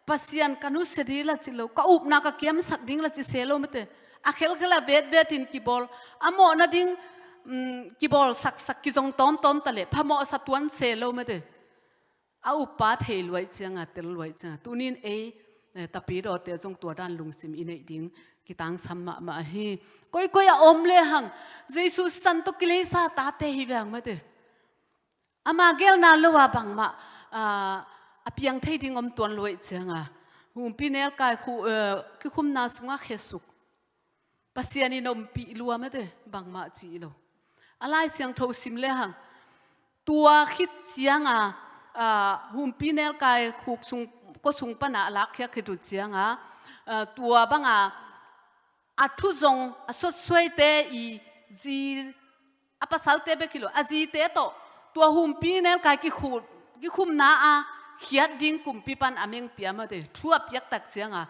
Pasian ka nusia ding la ci lo, ka upna ka kiamsak ding la ci se lo mate. A khelkhel a vetvet in kibawl, a mawhna ding, mm, kibawl saksak, kizong tawmtawm ta leh, phamawhsa tuan se lo mate. A uppa thei lua ahih ciangin, tel lua ahih ciangin. Tuni-in ei, eh, tapidawte zong tua dan lungsim i neih ding kitangsam mahmah hi. Koikoi ah om lehang, Jesu sisan tawh kileisa tate hi veng mate. Ama gelna lo a bangmah, ah, a piang thei ding om tuan lua ahih ciangin, humpi nelkai khu, eh, kikhumna sungah khesuk. Pasian in ompih lua mate, bangmah ci lo. A Lai Siangtho sim lehang, tua khit ciangin, ah, humpi nelkai khuk sung, kua sung panin a lakkhiat khit uh ciangin, ah, tua bangin a thuzong a sotsuaite i zi, a pasalte bek hi lo, a zite tawh tua humpi nelkai kikhut, kikhumna ah khiat ding kumpipa'n a meng pia mate, thu a piak tak ciangin,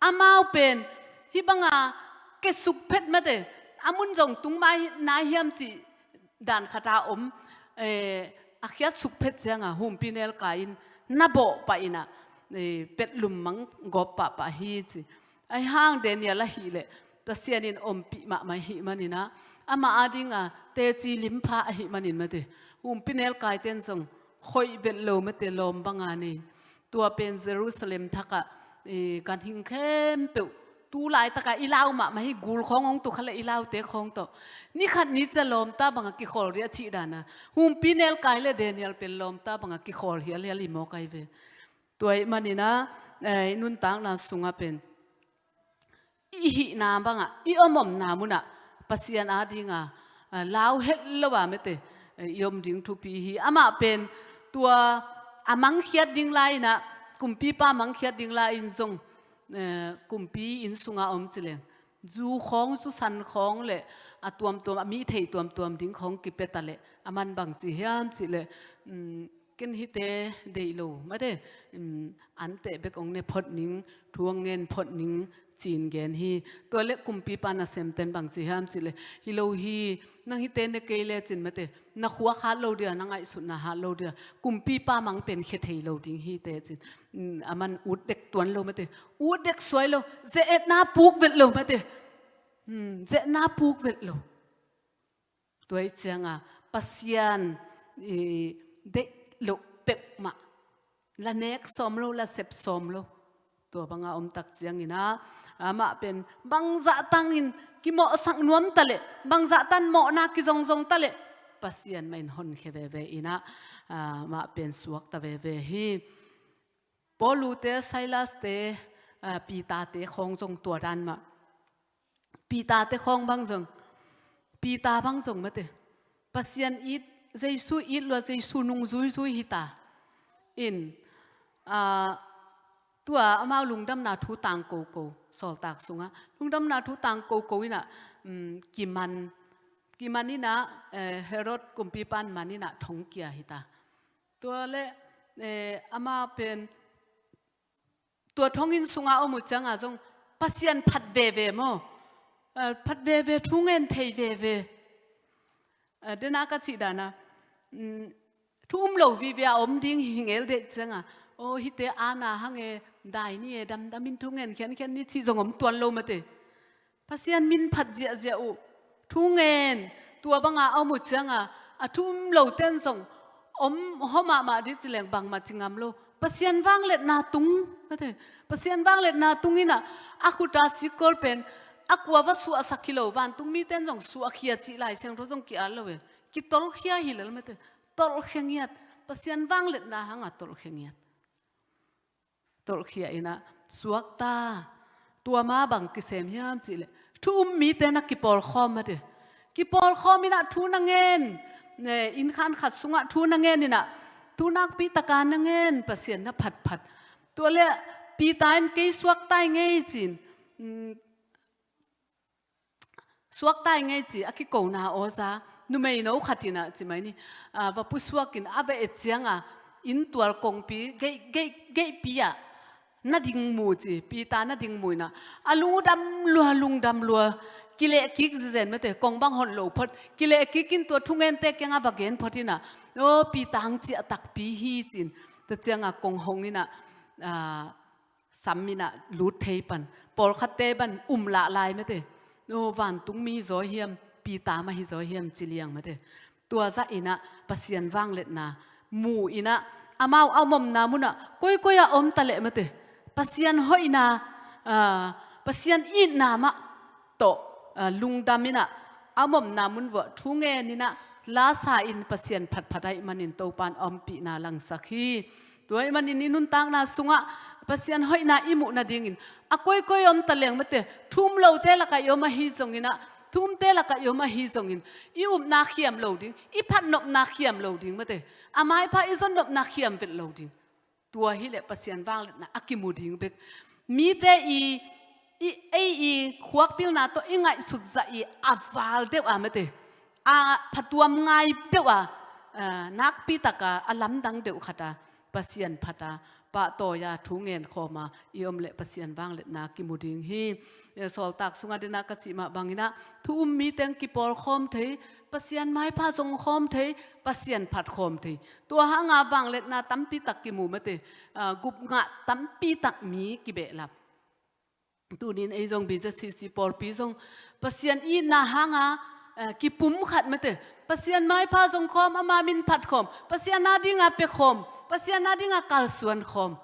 amau pen hih bangin kesuk phet mate, a mun zong tung mai nai hiam cih dan khat a om, eh, a khiat suk phet ciangin humpi nelkai in na bawh pah in ah, eh, petlum mang gawp pahpah hi ci. Ahih hang Daniel ahih leh Pasian in ompih mahmah ahih manin ah, amah adingin teci limpha ahih manin mate, humpi nelkaite'n zong khoih vet lo mate, lawm banga nei. Tua pen Jerusalem thakah, eh, ganhing khempeuh, tu laitakah i lau mahmah hi, gul khawng hong tu kha le i laute khawng tawh. Ni khat ni ciang lawmta bangah kikhawl riah cih dana. Humpi nelkai le Daniel pen lawmta bangah kikhawl hialhial hi mawk ai ve. Tua ahih maninah, eh, i nuntakna sungah pen i hihna bangah, i om omna munah Pasian adinga, ah, lau het lo a mate, eh, i om ding thupi hi. Amah pen tua a mangkhiat ding lai-inah, kumpipa mangkhiat ding lai-in zong, eh, kumpi inn sunga om cileng, zu khawng, zu san khawng le a tuamtuam, a mi thei tuamtuam ding khawng kipia ta leh, a man bang ci hiam cih leh, um, ken hihte deih lo mate, um, anteh bek hong ne phot ning, thu hong ngen phot ning, ci-in gen hi. Tua le kumpipa nasemten bang ci hiam cih leh, hi lo hi, nang hihte ne kei lecin mate, na khuak hat lo dia, na ngaihsutna hat lo dia, kumpipa mang pen khia thei lo ding hi tecin, um, a man ut dek tuan lo mate, ut dek suai lo, ze-etna puk vet lo mate, um, ze-etna puk vet lo. Tua ih cianga Pasian, i, deih loh peuhmah, la nek sawm lo, la sep sawm lo, tua banga om tak ciangina, amah pen bangzah tangin kimawhsak nuam ta leh, bangzah tan mawhna kizongzong ta leh, Pasian mah in honkhia veve ina, amah pen suakta veve hi. Paulu te, Silas te, ah, Peter te khawng zong tua dan mah. Peter te khawng bang zong, Peter bang zong mate, Pasian it, Jesu it lua, Jesu nungzuizui hita. In, ah, tua amau lungdamna thu tang koko, Sawltak sungah lungdamna thu tang koko inah, um, kiman, kiman inah, eh, Herod kumpipan man inah thongkia hita. Tua le, eh, ama pen tua thonginn sunga om uh cianga zong Pasian phat veve maw? Eh, phat veve, thu ngen thei veve. Eh, dena ka cih dana, um, thu um lo vive a om ding hi ngel deh cianga, aw, hihte ana hang e, dai ni e, damdamin thu ngen khiankhian ni cih zong om tuan lo mate. Pasian min phat ziahziah uh. Thu ngen, tua banga a om uh cianga, a thu um loten zong om hawh mahmah dih cileng bangmah ci ngam lo. Pasian vangliatna tung, mate. Pasian vangliatna tung inah, a khuta sikkawl pen a kua va suahsak hi lo, vantung miten zong suahkhia cih Lai Siangtho zong ki-at lo e. Kitolkhia hi lel mate. Tolhkhia ngiat. Pasian vangliatna hanga tolhkhia ngiat. Tolhkhia inah suakta. Tua ma bang kisem hiam cihleh, thu um mite na kipawlkhawm mate. Kipawlkhawm inah thu na ngen, ne, innkhan khat sungah thu na ngen inah, thu nakpi taka na ngen, Pasian na phatphat. Tua le Peter in kei suakta ing ei ci-in, mm, suakta ing ei ci a kikona awza, numeino khat inah ci mai ni, ah, va pusuakin a va et cianga, inntual kongpi, gate, gate, gatepi ah na ding mu ci, Peter na ding mu inah, a lungdam lua, lungdam lua, kilehkik zizen mate, kong bang hon lo phot, kilehkik in tua thungente kiangah va gen phot inah, aw, Peter hang ciah takpi hi ci-in, tua cianga kong hong inah, ah, sam inah lut thei pan, pawlkhatte ban um lah lai mate. Aw, vantungmi zaw hiam, Peter mah hi zaw hiam ci liang mate. Tua zah inah Pasian vangliatna mu inah, amau a om omna munah koikoi a om ta leh mate, Pasian hoihna, ah, Pasian itna mah tawh, ah, lungdam inah, a om omna mun vuah thu ngen inah, lasa in Pasian phatphat ahih manin Topan a ompihna langsak hi. Tua ahih manin i nuntakna sungah Pasian hoihna i muh nadingin, a koikoi om ta leng mate, thu um lote lakah i om ahi zong inah, thu umte lakah i om ahi zongin, i upna khiam lo ding, i phatnopna khiam lo ding mate, a maipha i zonnopna khiam vet lo ding. Tua hileh Pasian vangliatna a kimu ding bek. Mite i, i, ei i khuakpilna tawh i ngaihsut zah i a val deuh a mate, a phatuam ngai deuh a, ah, nakpi taka a lamdang deuh khata Pasian phata pahtawi-a thu ngen khawma i om leh Pasian vangliatna kimu ding hi. Eh, Sawltak sunga dena ka cih mah banginah, thu um miteng kipawlkhawm thei, Pasian maipha zongkhawm thei, Pasian phatkhawm thei. Tua hanga vangliatna tampi tak kimu mate, ah, gupngah tampi tak mi kibehlap. Tunin ei zong B Z C C pawlpi zong Pasian itna hanga eh, kipum khat mate. Pasian maipha zong khawm, ama min phat khawm, Pasian a dinga pe khawm, Pasian a dinga kalsuan khawm.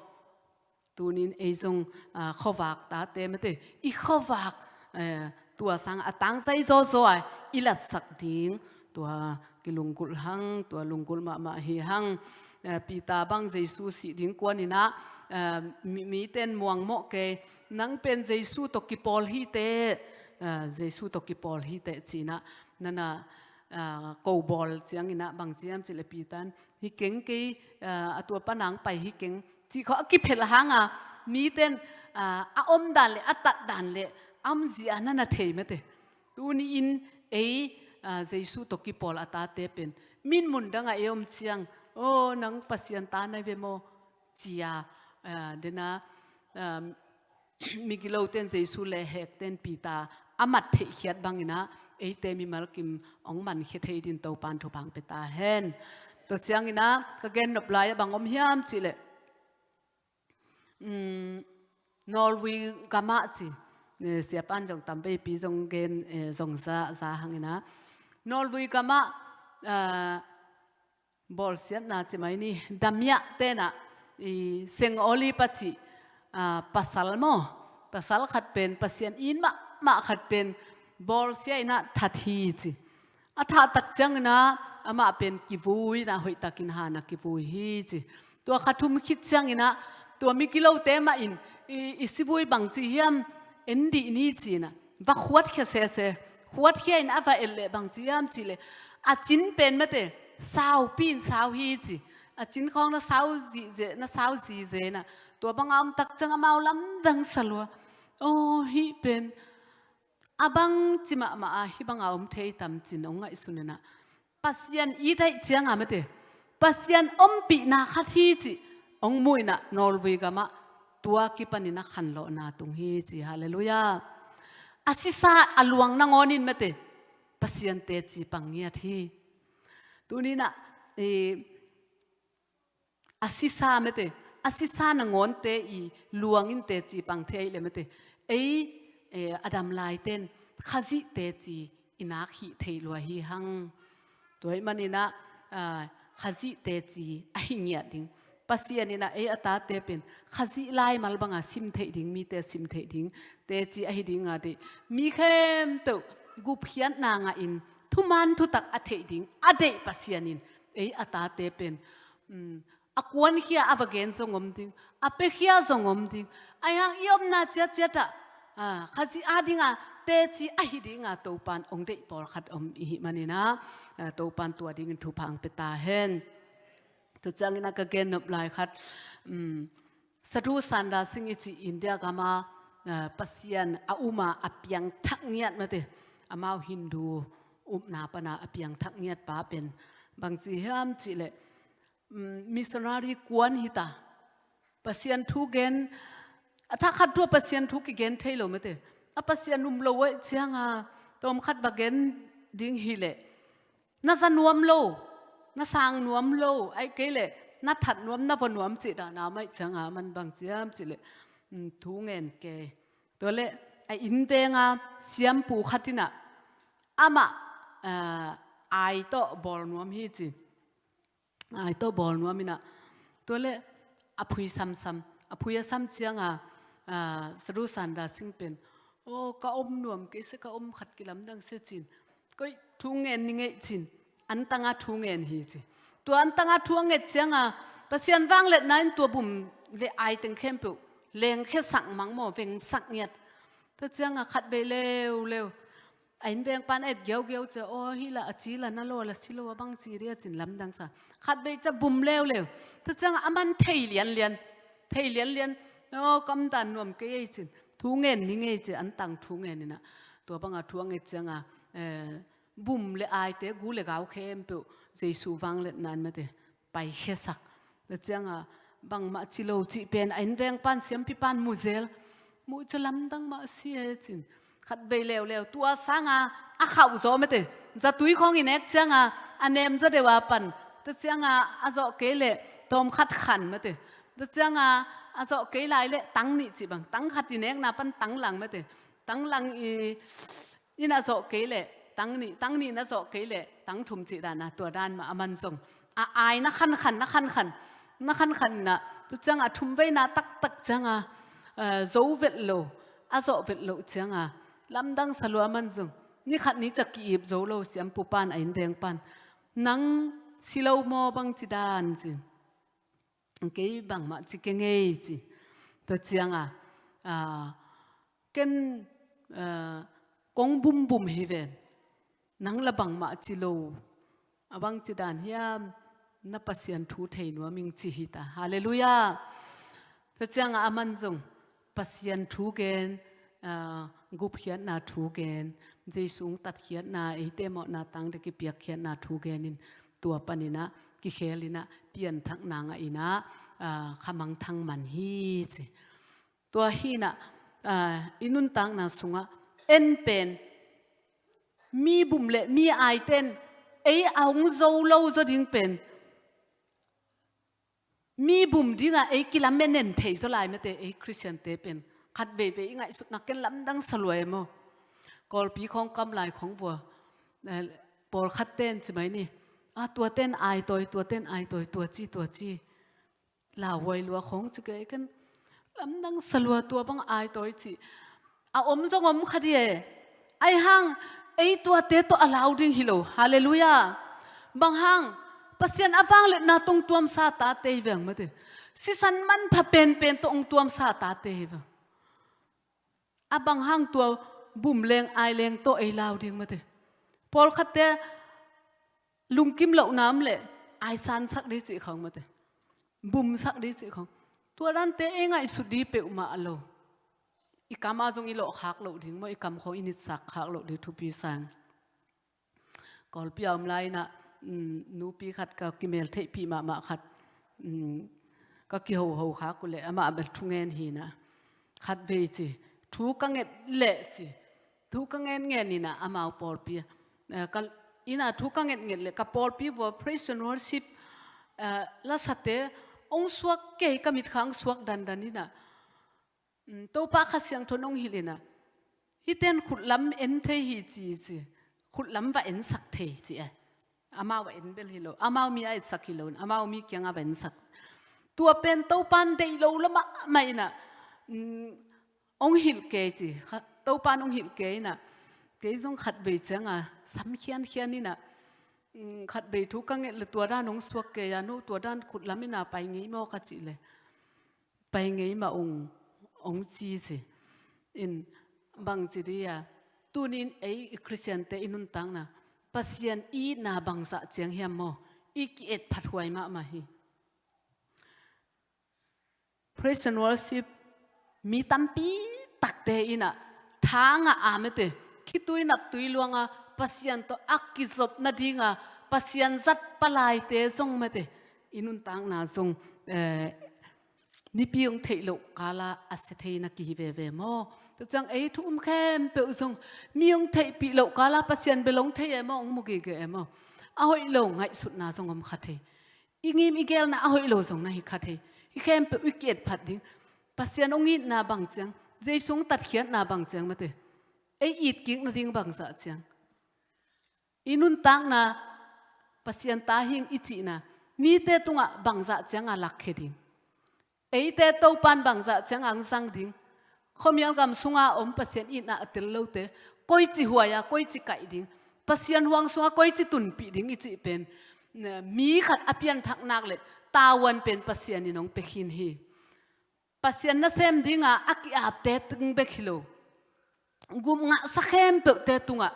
Tunin ei zong, ah, khuavak tate mate, i khuavak, eh, tua sang a tangzai zawzaw a i latsak ding, tua kilunggulh hang, tua lunggulh mahmah hi hang. Eh, Peter bang Jesu sih ding kuaninah, eh, mi, miten muangmawh kei, nang pen Jesu tawh kipawl hiteh, eh, Jesu tawh kipawl hiteh cinah, nana, ah, ko bawl cianginah bang ciam cileh Peter in, hi keng kei, ah, a tua panang pai hi keng, cih khawh a kiphel hanga, miten, ah, a om dan le a tat dan le a om zia nana thei mate. Tuni-in ei, ah, Jesu tawh kipawl a tate pen min mun dangah ei om ciang, aw, nang Pasian ta na ve maw, cia, ah, dena, ah, migiloten Jesu le hekten Peter a mat theihkhiat banginah eite mimal kim hong mankhia thei din Topan thupha hong pia ta hen. Tua cianginah ka gen nop lai a bang om hiam cihleh, um, Norway gamah ci, eh, siapan zong tamveipi zong gen, eh, zong za, za hanginah Norway gamah, ah, bawlsiatna ci mai ni, Damiah tenah i Seng Oli pa ci, ah, pasal maw, pasal khat pen Pasian in mahmah khat pen bawlsia inah that hi ci. A thah tak cianginah amah pen kivui inah hoihtakin hana kivui hi ci. Tua kha thum khit cianginah tua migilote mahin i, i sivui bang ci hiam, en dih ni cinah va khuatkhia sese. Khuatkhia in a va et leh bang ci hiam cihleh, a cin pen mate saupi in sau hi ci. A cin khawng na sau zihzeh, na sau zihzeh inah tua banga om tak ciang amau lamdang sa lua. Aw, hih pen a bang ci mahmah a hih banga om thei tam cin hong ngaihsun inah Pasian i daih cianga mate, Pasian ompihna khat hi cih hong mu inah Norway gamah tua kipanin a khanlawhna tung hi ci. Halleluiah. A sisa a luang nangawnin mate, Pasian teci pang ngiat hi. Tuninah, eh, a sisa mate, a sisa nangawnte i luangin teci pang thei le mate, ei, eh, a dam laiten Khazih teci i nak hih thei lua hi hang. Tua hih maninah, ah, Khazih teci ahi ngiat ding. Pasian inah ei a tate pen Khazih laimal banga sim theih ding, mite sim theih ding teci ahi dinga deih. Mi khempeuh gupkhiatna ngahin thuman thutak a theih ding a deih Pasian in ei a tate pen, um, a kuankhia a va gen zong om ding, a piakhia zong om ding. Ahi hang i omna ciatciatah, ah, Khazih a dinga teci ahi dinga Topan hong deih pawlkhat om i hih maninah, ah, Topan tua dingin thupha hong pia ta hen. Tua cianginah ka gen nop lai khat, um, Sadhu Sundar Singh i cih India gama, ah, Pasian a uma a piangthak ngiat mate, amau Hindu upna pana a piangthak ngiat pa pen bang ci hiam cihleh, um, missionary kuan hita. Pasian thu gen, a thak khat thu a Pasian thu kigen thei lo mate. A Pasian um lo uh cianga tawmkhat va gen ding hileh, na za nuam lo, na sang nuam lo, ahih kei leh na that nuam, na vua nuam cih dahna maih cianga man bang ciam cihleh, um, thu ngen kei. Tua leh a innvenga siampu khat inah amah, ah, ai tawh bawl nuam hi ci. Ai tawh bawl nuam inah, tua leh a phui samsam, a phui a sam cianga, ah, Sadhu Sundar Singh pen, aw, ka om nuam kei se, ka om khat kilamdang se cin. Koih thu ngen ni ngeih cin, antanga thu ngen hi ci. Tua antanga thu a nget cianga Pasian vangliatna in tua bum le ai teng khempeuh lengkhiasak mang maw, vengsak ngiat. Tua cianga khatvei leuleu a innvengpan a et giaugiau cia, aw, hih lah a ci lah na lo, a lah si lo, a bang ci dia cin lamdang sa. Khatvei cia bum leuleu. Tua cianga a man thei lianlian, thei lianlian. Aw, ka omdan nuam kei ei cin, thu ngen ni ngei ci, antang thu ngen inah. Tua banga thu a nget cianga, eh, bum le aite, gu le gau khempeuh Jesu vangliatna in mate paikhiasak. Tua cianga bangmah ci lo cih pen a innvengpan, siampipan mu zel. Muh cia lamdang mah a si e cin. Khatvei leuleu tua sanga a khauh zaw mate, zatui khawng i nek cianga a nem zaw deuh a pan. Tua cianga a zawh kei leh tawmkhat khan mate. Tua cianga a zawh kei lai leh tang nih cih bang, tang khat i nekna pan tang lang mate. Tang lang i, in a zawh kei leh Tang nih, tang nih na zawh kei leh tang thum cih dan a, tua dan mah a man zong a ai na khankhan, na khankhan, na khankhan inah, tu ciangah a thum veina taktak ciangah, eh, zo velh lo, a zawh velh loh ciangah lamdang sa lua a man zong, ni khat ni ciang ki-ip zo lo siampu pan, a innveng pan, "Nang si lo maw, bang ci dan?" ci. "Kei bangmah ci keng ei," ci. Tua ciangah, ah, "Ken, ah, kong bumbum hi ven, nang la bangmah ci lo. A bang ci dan hiam, na Pasian thu thei nuam ing," ci hi ta. Halleluiah. Tua ciangah a man zong Pasian thu gen, ah, gupkhiatna thu gen, Jesu hong tatkhiatna, eite mawhna tangte kipiakkhiatna thu genin, tua paninah kikhelinah pianthakna ngahinah, ah, khamangthang man hi ci. Tua hinah, ah, i nuntakna sungah en pen mi bum le mi aiten ei a hong zo lo zaw ding pen, mi bum dingah ei kilamen en thei zaw lai mate, ei Khristiante pen. Khat veivei i ngaihsutna ken lamdang sa lua e maw. Kawlpi khawng kam lai khawng vua, eh, pawlkhat ten ci mai ni. "Ah, tuaten aitawi, tuaten aitawi, tua ci, tua ci." Lauhuai lua khawng ci kei ken. Lamdang sa lua, tua bang aitawi cih a om zong om kha di e. Ahi hang ei tuate tawh a lau ding hi lo. Halleluiah. Bang hang, Pasian a vangliatna tawh hong tuamsa tate hi veng mate. Sisan manpha penpen tawh hong tuamsa tate hi veng. A bang hang tua bum leng ai leng tawh ei lau ding mate. Pawlkhatte lungkim lohna om leh aisansak ding cih khawng mate. Bumsak ding cih khawng. Tua dante ei ngaihsut ding peuhmah lo. I kam ah zong i lawhkhak loh ding maw, i kam khawng i nitsak khak loh ding thupi sang. Kawlpi a om lai inah, um, nupi khat ka kimeltheihpih mahmah khat, um, ka kihoho khak uh leh amah bel thungen hi inah. Khat vei ci, thu ka nget leh ci, thu ka ngen ngen inah amau pawlpi, eh, ka, inah thu ka nget nget leh ka pawlpi vua praise and worship, eh, lasate hong suak kei, ka mitkhang suak dandan inah. Um, Topa Kha Siangtho in hong hilh inah, "Hiten khutlam en thei hi," ci, ci. "Khutlam va ensak thei," ci e. Amau va en bel hi lo, amau mi a etsak hi lo, amau mi kiangah va ensak. Tua pen Topa in deih lo lua mahmah inah, um, hong hilh kei ci. Kha-, Topa in hong hilh kei inah, kei zong khat vei ciangah sam khiankhian inah, um, khat vei thu ka nget leh tua dan hong suak kei a, "No tua dan khutlam inah pai ngei maw?" ka cih leh, "Pai ngei mah ung," hong ci ci. In bang ci dih a, tuni-in ei i Khristiante i nuntakna, Pasian i itna bangzah ciang hiam maw, i ki-etphat huai mahmah hi. Praise and worship, mi tampi takte inah tha ngah a mate, khitui naptui luanga Pasian tawh a kizop nadinga Pasian zat palaite zong mate, i nuntakna zong, eh, mipi hong theih loh kala a sia thei na kihi veve maw? Tua ciang ei thu um khempeuh zong mi hong theihpih loh kala Pasian bel hong thei e maw, hong mu gige e maw? A hoih lo ngaihsutna zong om kha thei. I ngim i gelna a hoih lo zong na hi kha thei. Hih khempeuh i ki-etphat ding. Pasian hong itna bang ciang, Jesu hong tatkhiatna bang ciang mate, ei itkik nading bangzah ciang, i nuntakna Pasian ta hing i cihna mite tungah bangzah cianga lakkhia ding. Eite Topa in bangzah cianga hong zang ding. Khuamial gam sunga om Pasian itna a tel lote koici huai a, koici kaih ding, Pasian huang sunga koici tunpih ding i cih pen, ne, mi khat a pianthak nak leh tavuan pen Pasian in hong pia khin hi. Pasian nasem dinga a ki-apte tung bek hi lo, gupngahsa khempeuhte tungah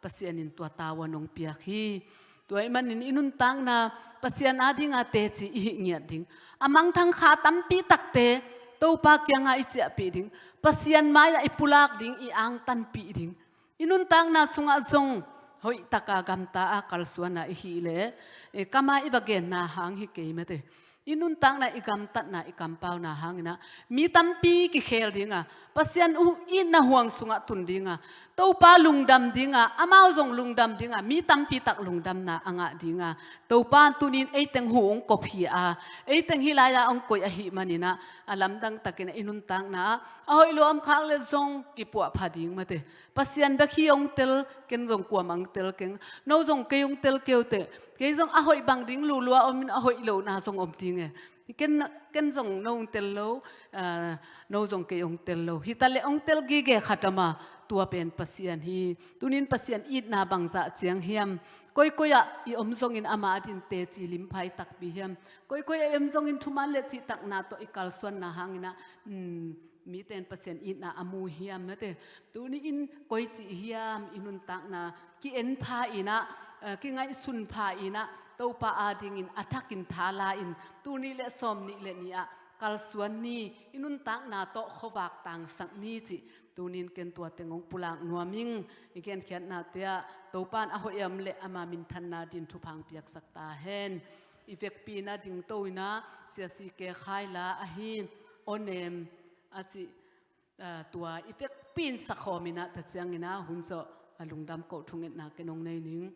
Pasian in tua tavuan hong piak hi. Tua ahih manin i nuntakna Pasian adinga teci i hih ngiat ding. A mangthang kha tampi takte Topa kianga i ciahpih ding. Pasian mai-ah i pulak ding, i angtanpih ding. I nuntakna sungah zong hoihtaka gamta a kalsuana i hih leh, eh, kama i va genna hang hi kei mate. I nuntakna, i gamtatna, i kampauna hangin ah mi tampi kikhel ding a, Pasian uh itna huang sungah tun ding a, Topa lungdam ding a, amau zong lungdam ding a, mi tampi tak lungdamna a ngah ding a, Topa in tuni in ei teng hu hong kop hi a, ei teng hih lai-ah hong koih ahih manin ah, a lamdang takin ah i nuntakna ah a hoih lo om khak leh zong kipuahpha ding mate. Pasian bek hi hong tel, ken zong kuamah hong tel keng. No zong kei hong tel kei uh teh. Kei zong a hoih bang ding lulua om in, a hoih lohna zong om ding e. Ken, ken zong no hong tel lo, ah, no zong kei hong tel lo. Hi ta leh hong tel gige khat om a, tua pen Pasian hi. Tuni in Pasian itna bangzah ciang hiam? Koikoi ah i om zongin ama adin teci limphai takpi hiam? Koikoi ah i om zongin thuman leh cihtakna tawh i kalsuanna hangin ah, um, mite in Pasian itna a mu hiam mate. Tuni in koici hiam i nuntakna ki-en pha in ah, eh, kingaihsun pha in ah, Topa adingin a thakin thala in, tuni leh sawmnih leh nih ah kalsuan ni, i nuntakna tawh khuavak tangsak ni cih tuni in ken tua teng hong pulak nuam ing. I genkhiatnate ah Topa in a hoih a om leh ama minthanna din thupha hong piaksak ta hen. I vekpi in ah dingto in ah, Sia C K Khai la ahi, Aw Nem a cih, ah, tua i vekpi in sakhawm in ah, tua ciangin ah hun zawh a lungdam koh thungetna ken hong nei ning.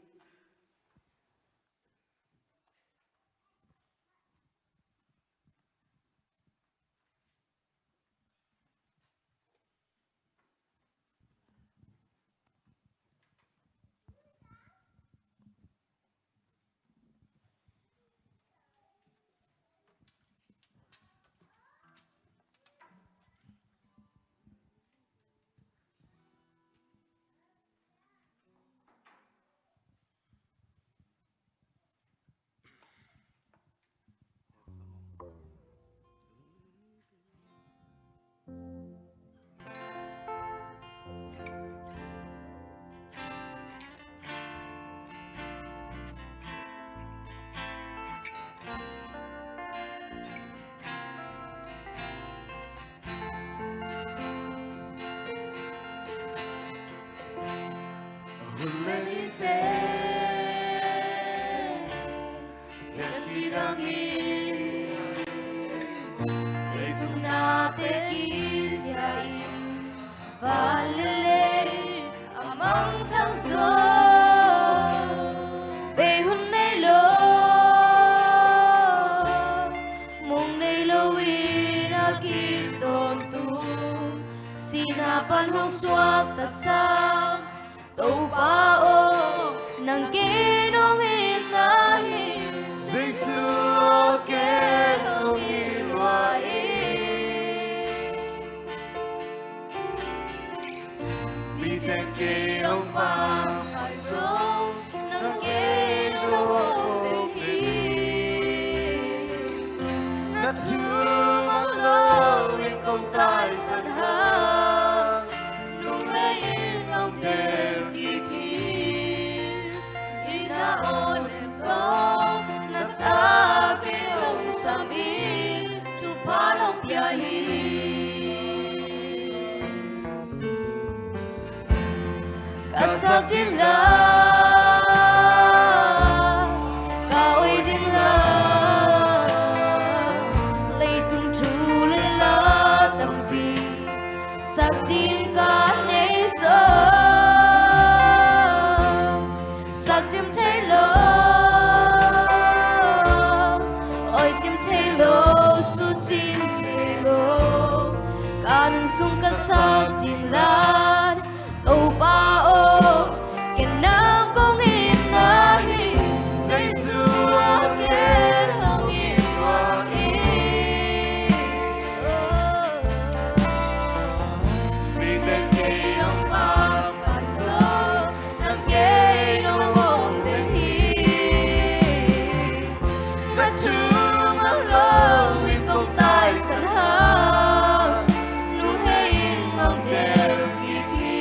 Van le lei a mangthang zo, bei hun nei lo, mong nei lo in a kitawntung, sihna pan hong suakta sang, Topa aw, nang kei nong itna hi, Jesu aw, ken nong it lua in. Miten kei hong pampai zong, nang kei nong hong ding hi. Na thu mang lo in kong taisan hang, nunghei in hong del kik hi. Itna aw Nem tawh, na ta kei hong sam in, thupha nong pia hi. Ka sak ding la, ka oi ding la, leitung thu le la tampi sak ding ka nei zaw. Sak cim thei lo, oi cim thei lo, su cim thei lo, ka nun sung ka sak ding la, Topa aw, ken nang kong itna hi, Jesu aw, ken hong it lua in. Miten kei hong pampai zong, nang kei nong hong ding hi. Na thu mang lo in kong taisan hang, nunghei in hong del kik hi.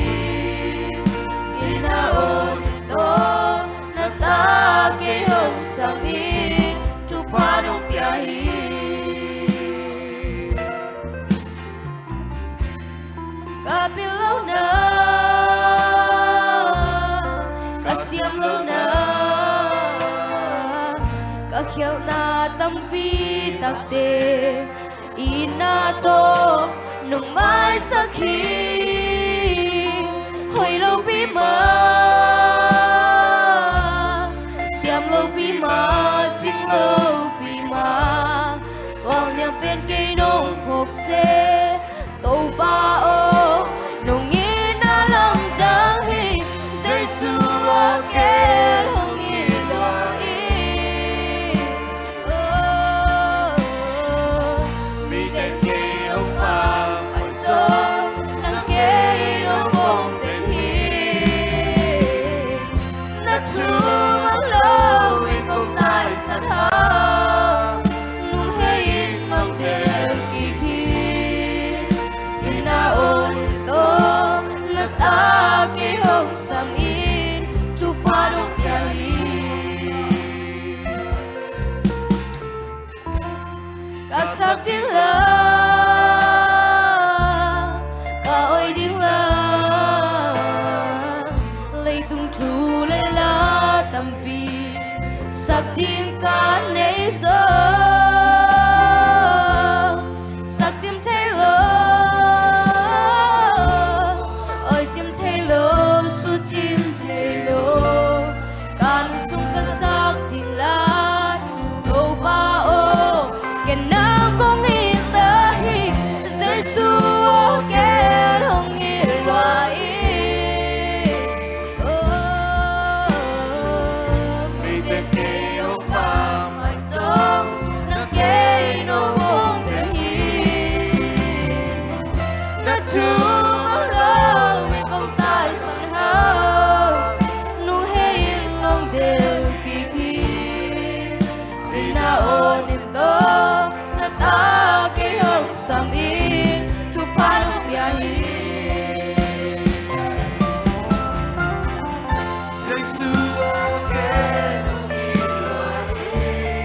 Itna aw Nem tawh, na ta kei hong sam in, thupha nong pia hi. Ka pil lohna, ka siam lohna, Ka khialhna tampi takte i itna tawh nong maisak hi. Hoih lopi mah, siam lopi mah, cing lopi mah, tualniam pen kei nong phawk seh. Topa aw, nong itna lamdang hi. Jesu aw, ken hong it lua in. Oh, mite'n kei hong pampai zong, nang kei in hong bawngten hi. Na thu mang lo in kong taisan hang, lunghei in nong del kik hi. Itna aw lim tawh na ta kei hong sam in, thupha nong pia hi. Ka sak ding la, ka oi ding la, leitung thu le la tampi sak ding ka nei zaw. Sak cim thei lo, oi cim thei lo, sut cim thei lo, ka lungsung ka sak ding lai. Topa aw, ken nang kong it ta hi. Jesu aw, ken hong it lua in. Oh, mite'n kei hong pampai zong, nang kei in hong bawngten hi. Na thu mang lo in kong taisan hang, lunghei in nong del kik hi. Itna aw lim tawh na ta kei hong sam in, thupha nong pia hi. Jesu aw, ken hong it lua in.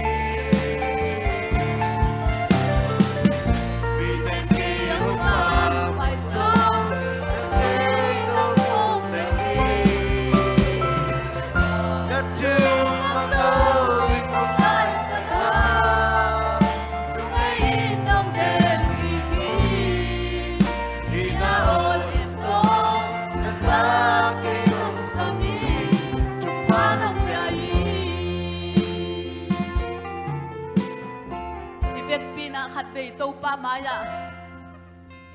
Mite'n kei hong pampai zong, nang kei in hong bawngten hi. Na thu mang lo in kong taisan hang, lunghei in nong del kik hi. Itna aw lim tawh na ta kei hong sam in, thupha nong pia hi. I vekpi-in ah khatvei Topa mai-ah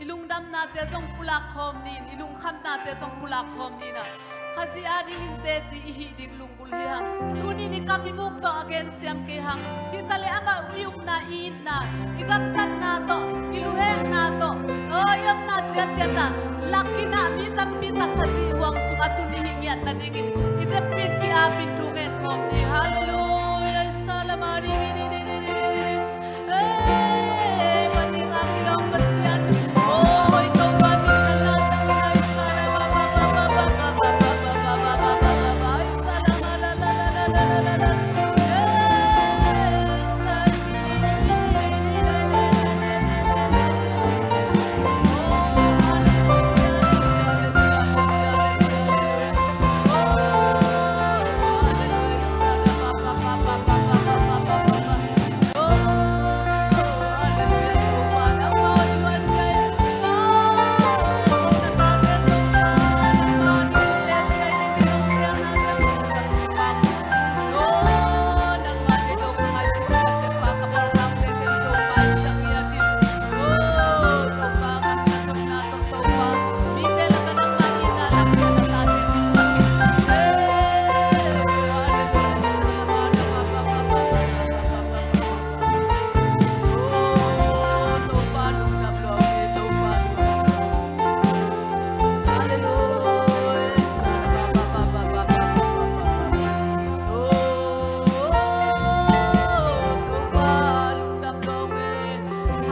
i lungdamnate zong pulak khawm ni-in, i lungkhamnate zong pulak khawm ni-in ah, Khazih adingin teci i hih ding lunggulh hi hang. Tuni-in i kam i muk tawh a gen siam kei hang. Hi ta leh amah i upna, i itna, i gamtatna tawh, i luhekna tawh, aw, i omna ciatciat ah lak in ah, mi tampi tak Khazih huang sungah tuni hih ngiat nadingin i vekpi-in ki-apin thu ngen khawm ni. Halleluiah. Salamari.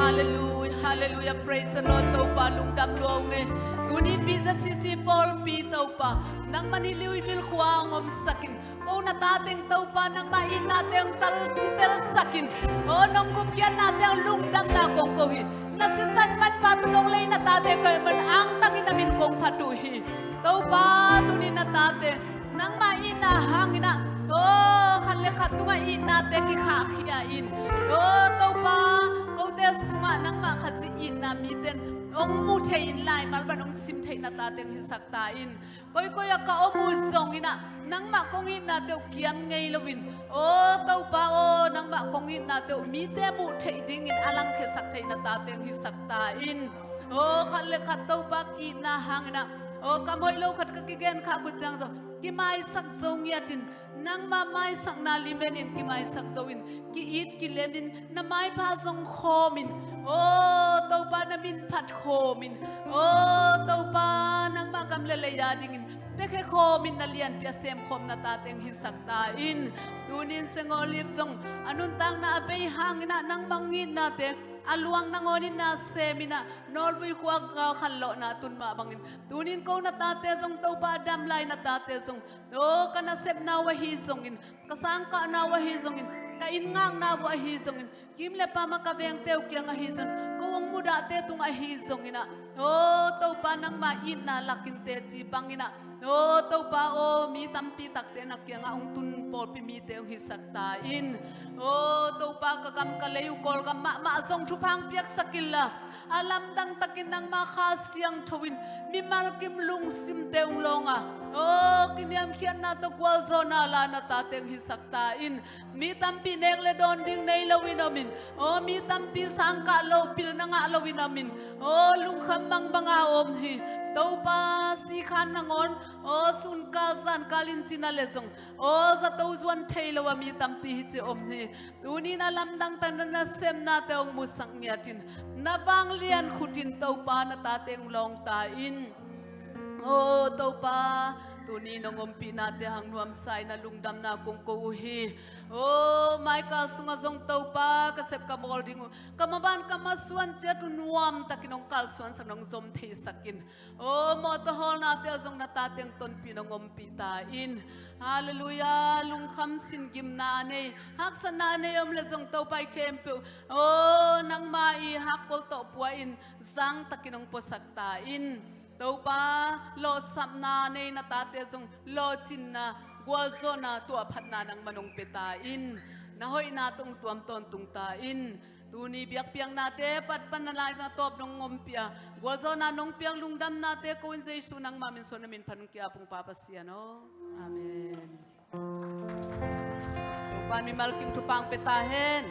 Halleluiah, halleluiah, praise the Lord. Topa lungdam lua ung e. Tuni-in B Z C C pawlpi Topa, nangman hih Louisville khua hong omsak in. Ko na ta teng Topa, nangmah itnate hong tel, telsak in. Aw, nong gupkhiatnate hong lungdamna kong ko hi. Na sisan manpha tawh nong lei na tate ko ahih man angtangin na min kong phat uh hi. Topa, tuni na tate nangmah itna hangin ah, Aw, khat le khat tungah itnate kikhahkhia in. Aw, Topa, kote sungah nangmah Khazih itna mite in hong mu thei in, laimal bang hong sim theih na tate hong hisak ta in. Koikoi ah ka om uh zongin ah, nangmah kong itnate uh kiam ngei loin, aw Topa aw, nangmah kong itnate uh mite muh theih dingin a langkhiasak theih na tate hong hisak ta in. Aw, khat le khat Topa ki-itna hangin ah, aw, kam hoih lo khat ka kigen khak uh ciang zong kimaisak zo ngiat in, nangmah maisakna limenin kimaisak zo in, ki-it kilemin, na maipha zong khawmin, aw Topa, na min phat khawmin, aw Topa, nangmah gam le lei a dingin piakhia khawmin, na lianpi a sem khawm na tate hong hisak ta in. Tunin Seng Olive zong a nuntakna a bei hangin ah nangmah hong itnate a luang nangawnin na semin ah, nawlvui khua a khanlawhna a tun mah bangin, tunin ko na tate zong Topa, a dam lai na tate zong, aw, ka nasepna uh ahi zongin, ka sangkahna uh ahi zongin, ka inn ngakna uh ahi zongin, kim le pam a ka vengte uh kiang ahi zongin, ko hong mudahte tung ahi zongin ah, aw Topa, nangmah itna lakin teci bangin ah, aw Topa aw, mi tampi takte na kiangah hong tun pawlpi mite hong hisak ta in. Aw Topa, ka gam ka lei uh Kawlgam mahmah zong thupha hong piaksak inla, a lamdang takin nangmah Kha Siangtho in mimal kim lungsimte hong lawnga, aw, kiniamkhiatna tawh gualzawhna la na tate hong hisak ta in. Mi tampi nek le dawn ding nei loin omin, aw, mi tampi sangkah lo, pilna ngah loin omin, aw, lungkham mangbanga om hi. Topa, sikhan nangawn, aw, sunkal zankal in cina le zong, aw, zato zuan thei lo a mi tampi hi ci om hi. Tunin a lamdang tak na nasepnate hong musak ngiatin, na vanglian khutin Topa na tate hong lawng ta in. Aw Topa, tuni nong ompihnate hang nuamsa in a lungdamna kong ko uh hi. Aw, maikal sungah zong Topa, ka sep ka mawl ding uh, ka maban ka masuan ciat uh nuamtakin hong kalsuansak, nong zom theisak in. Aw, mawtaw hawlnate ah zong na tate hong tonpih, nong ompih ta in. Halleluiah. Lungkham sin gimna a nei, haksatna a nei om le zong Topa i khempeuh, aw, nangma i hakkol tawh pua in zangtakin hong puasak ta in. Topa, lawhsapna a nei na tate zong lawhcinna, gualzawhna, tuahphatna nangman hong pia ta in. Na hoihna tawh hong tuam tawntung ta in. Tuni biakpiaknate patpan na laizang tawp nong ompih a, gualzawhna nong piak lungdamnate ko in Jesu nangmah min suan na min phat hong ki-ap ung Pa Pasian aw. Amen. Topa in mimal kim thupha hong pia ta hen.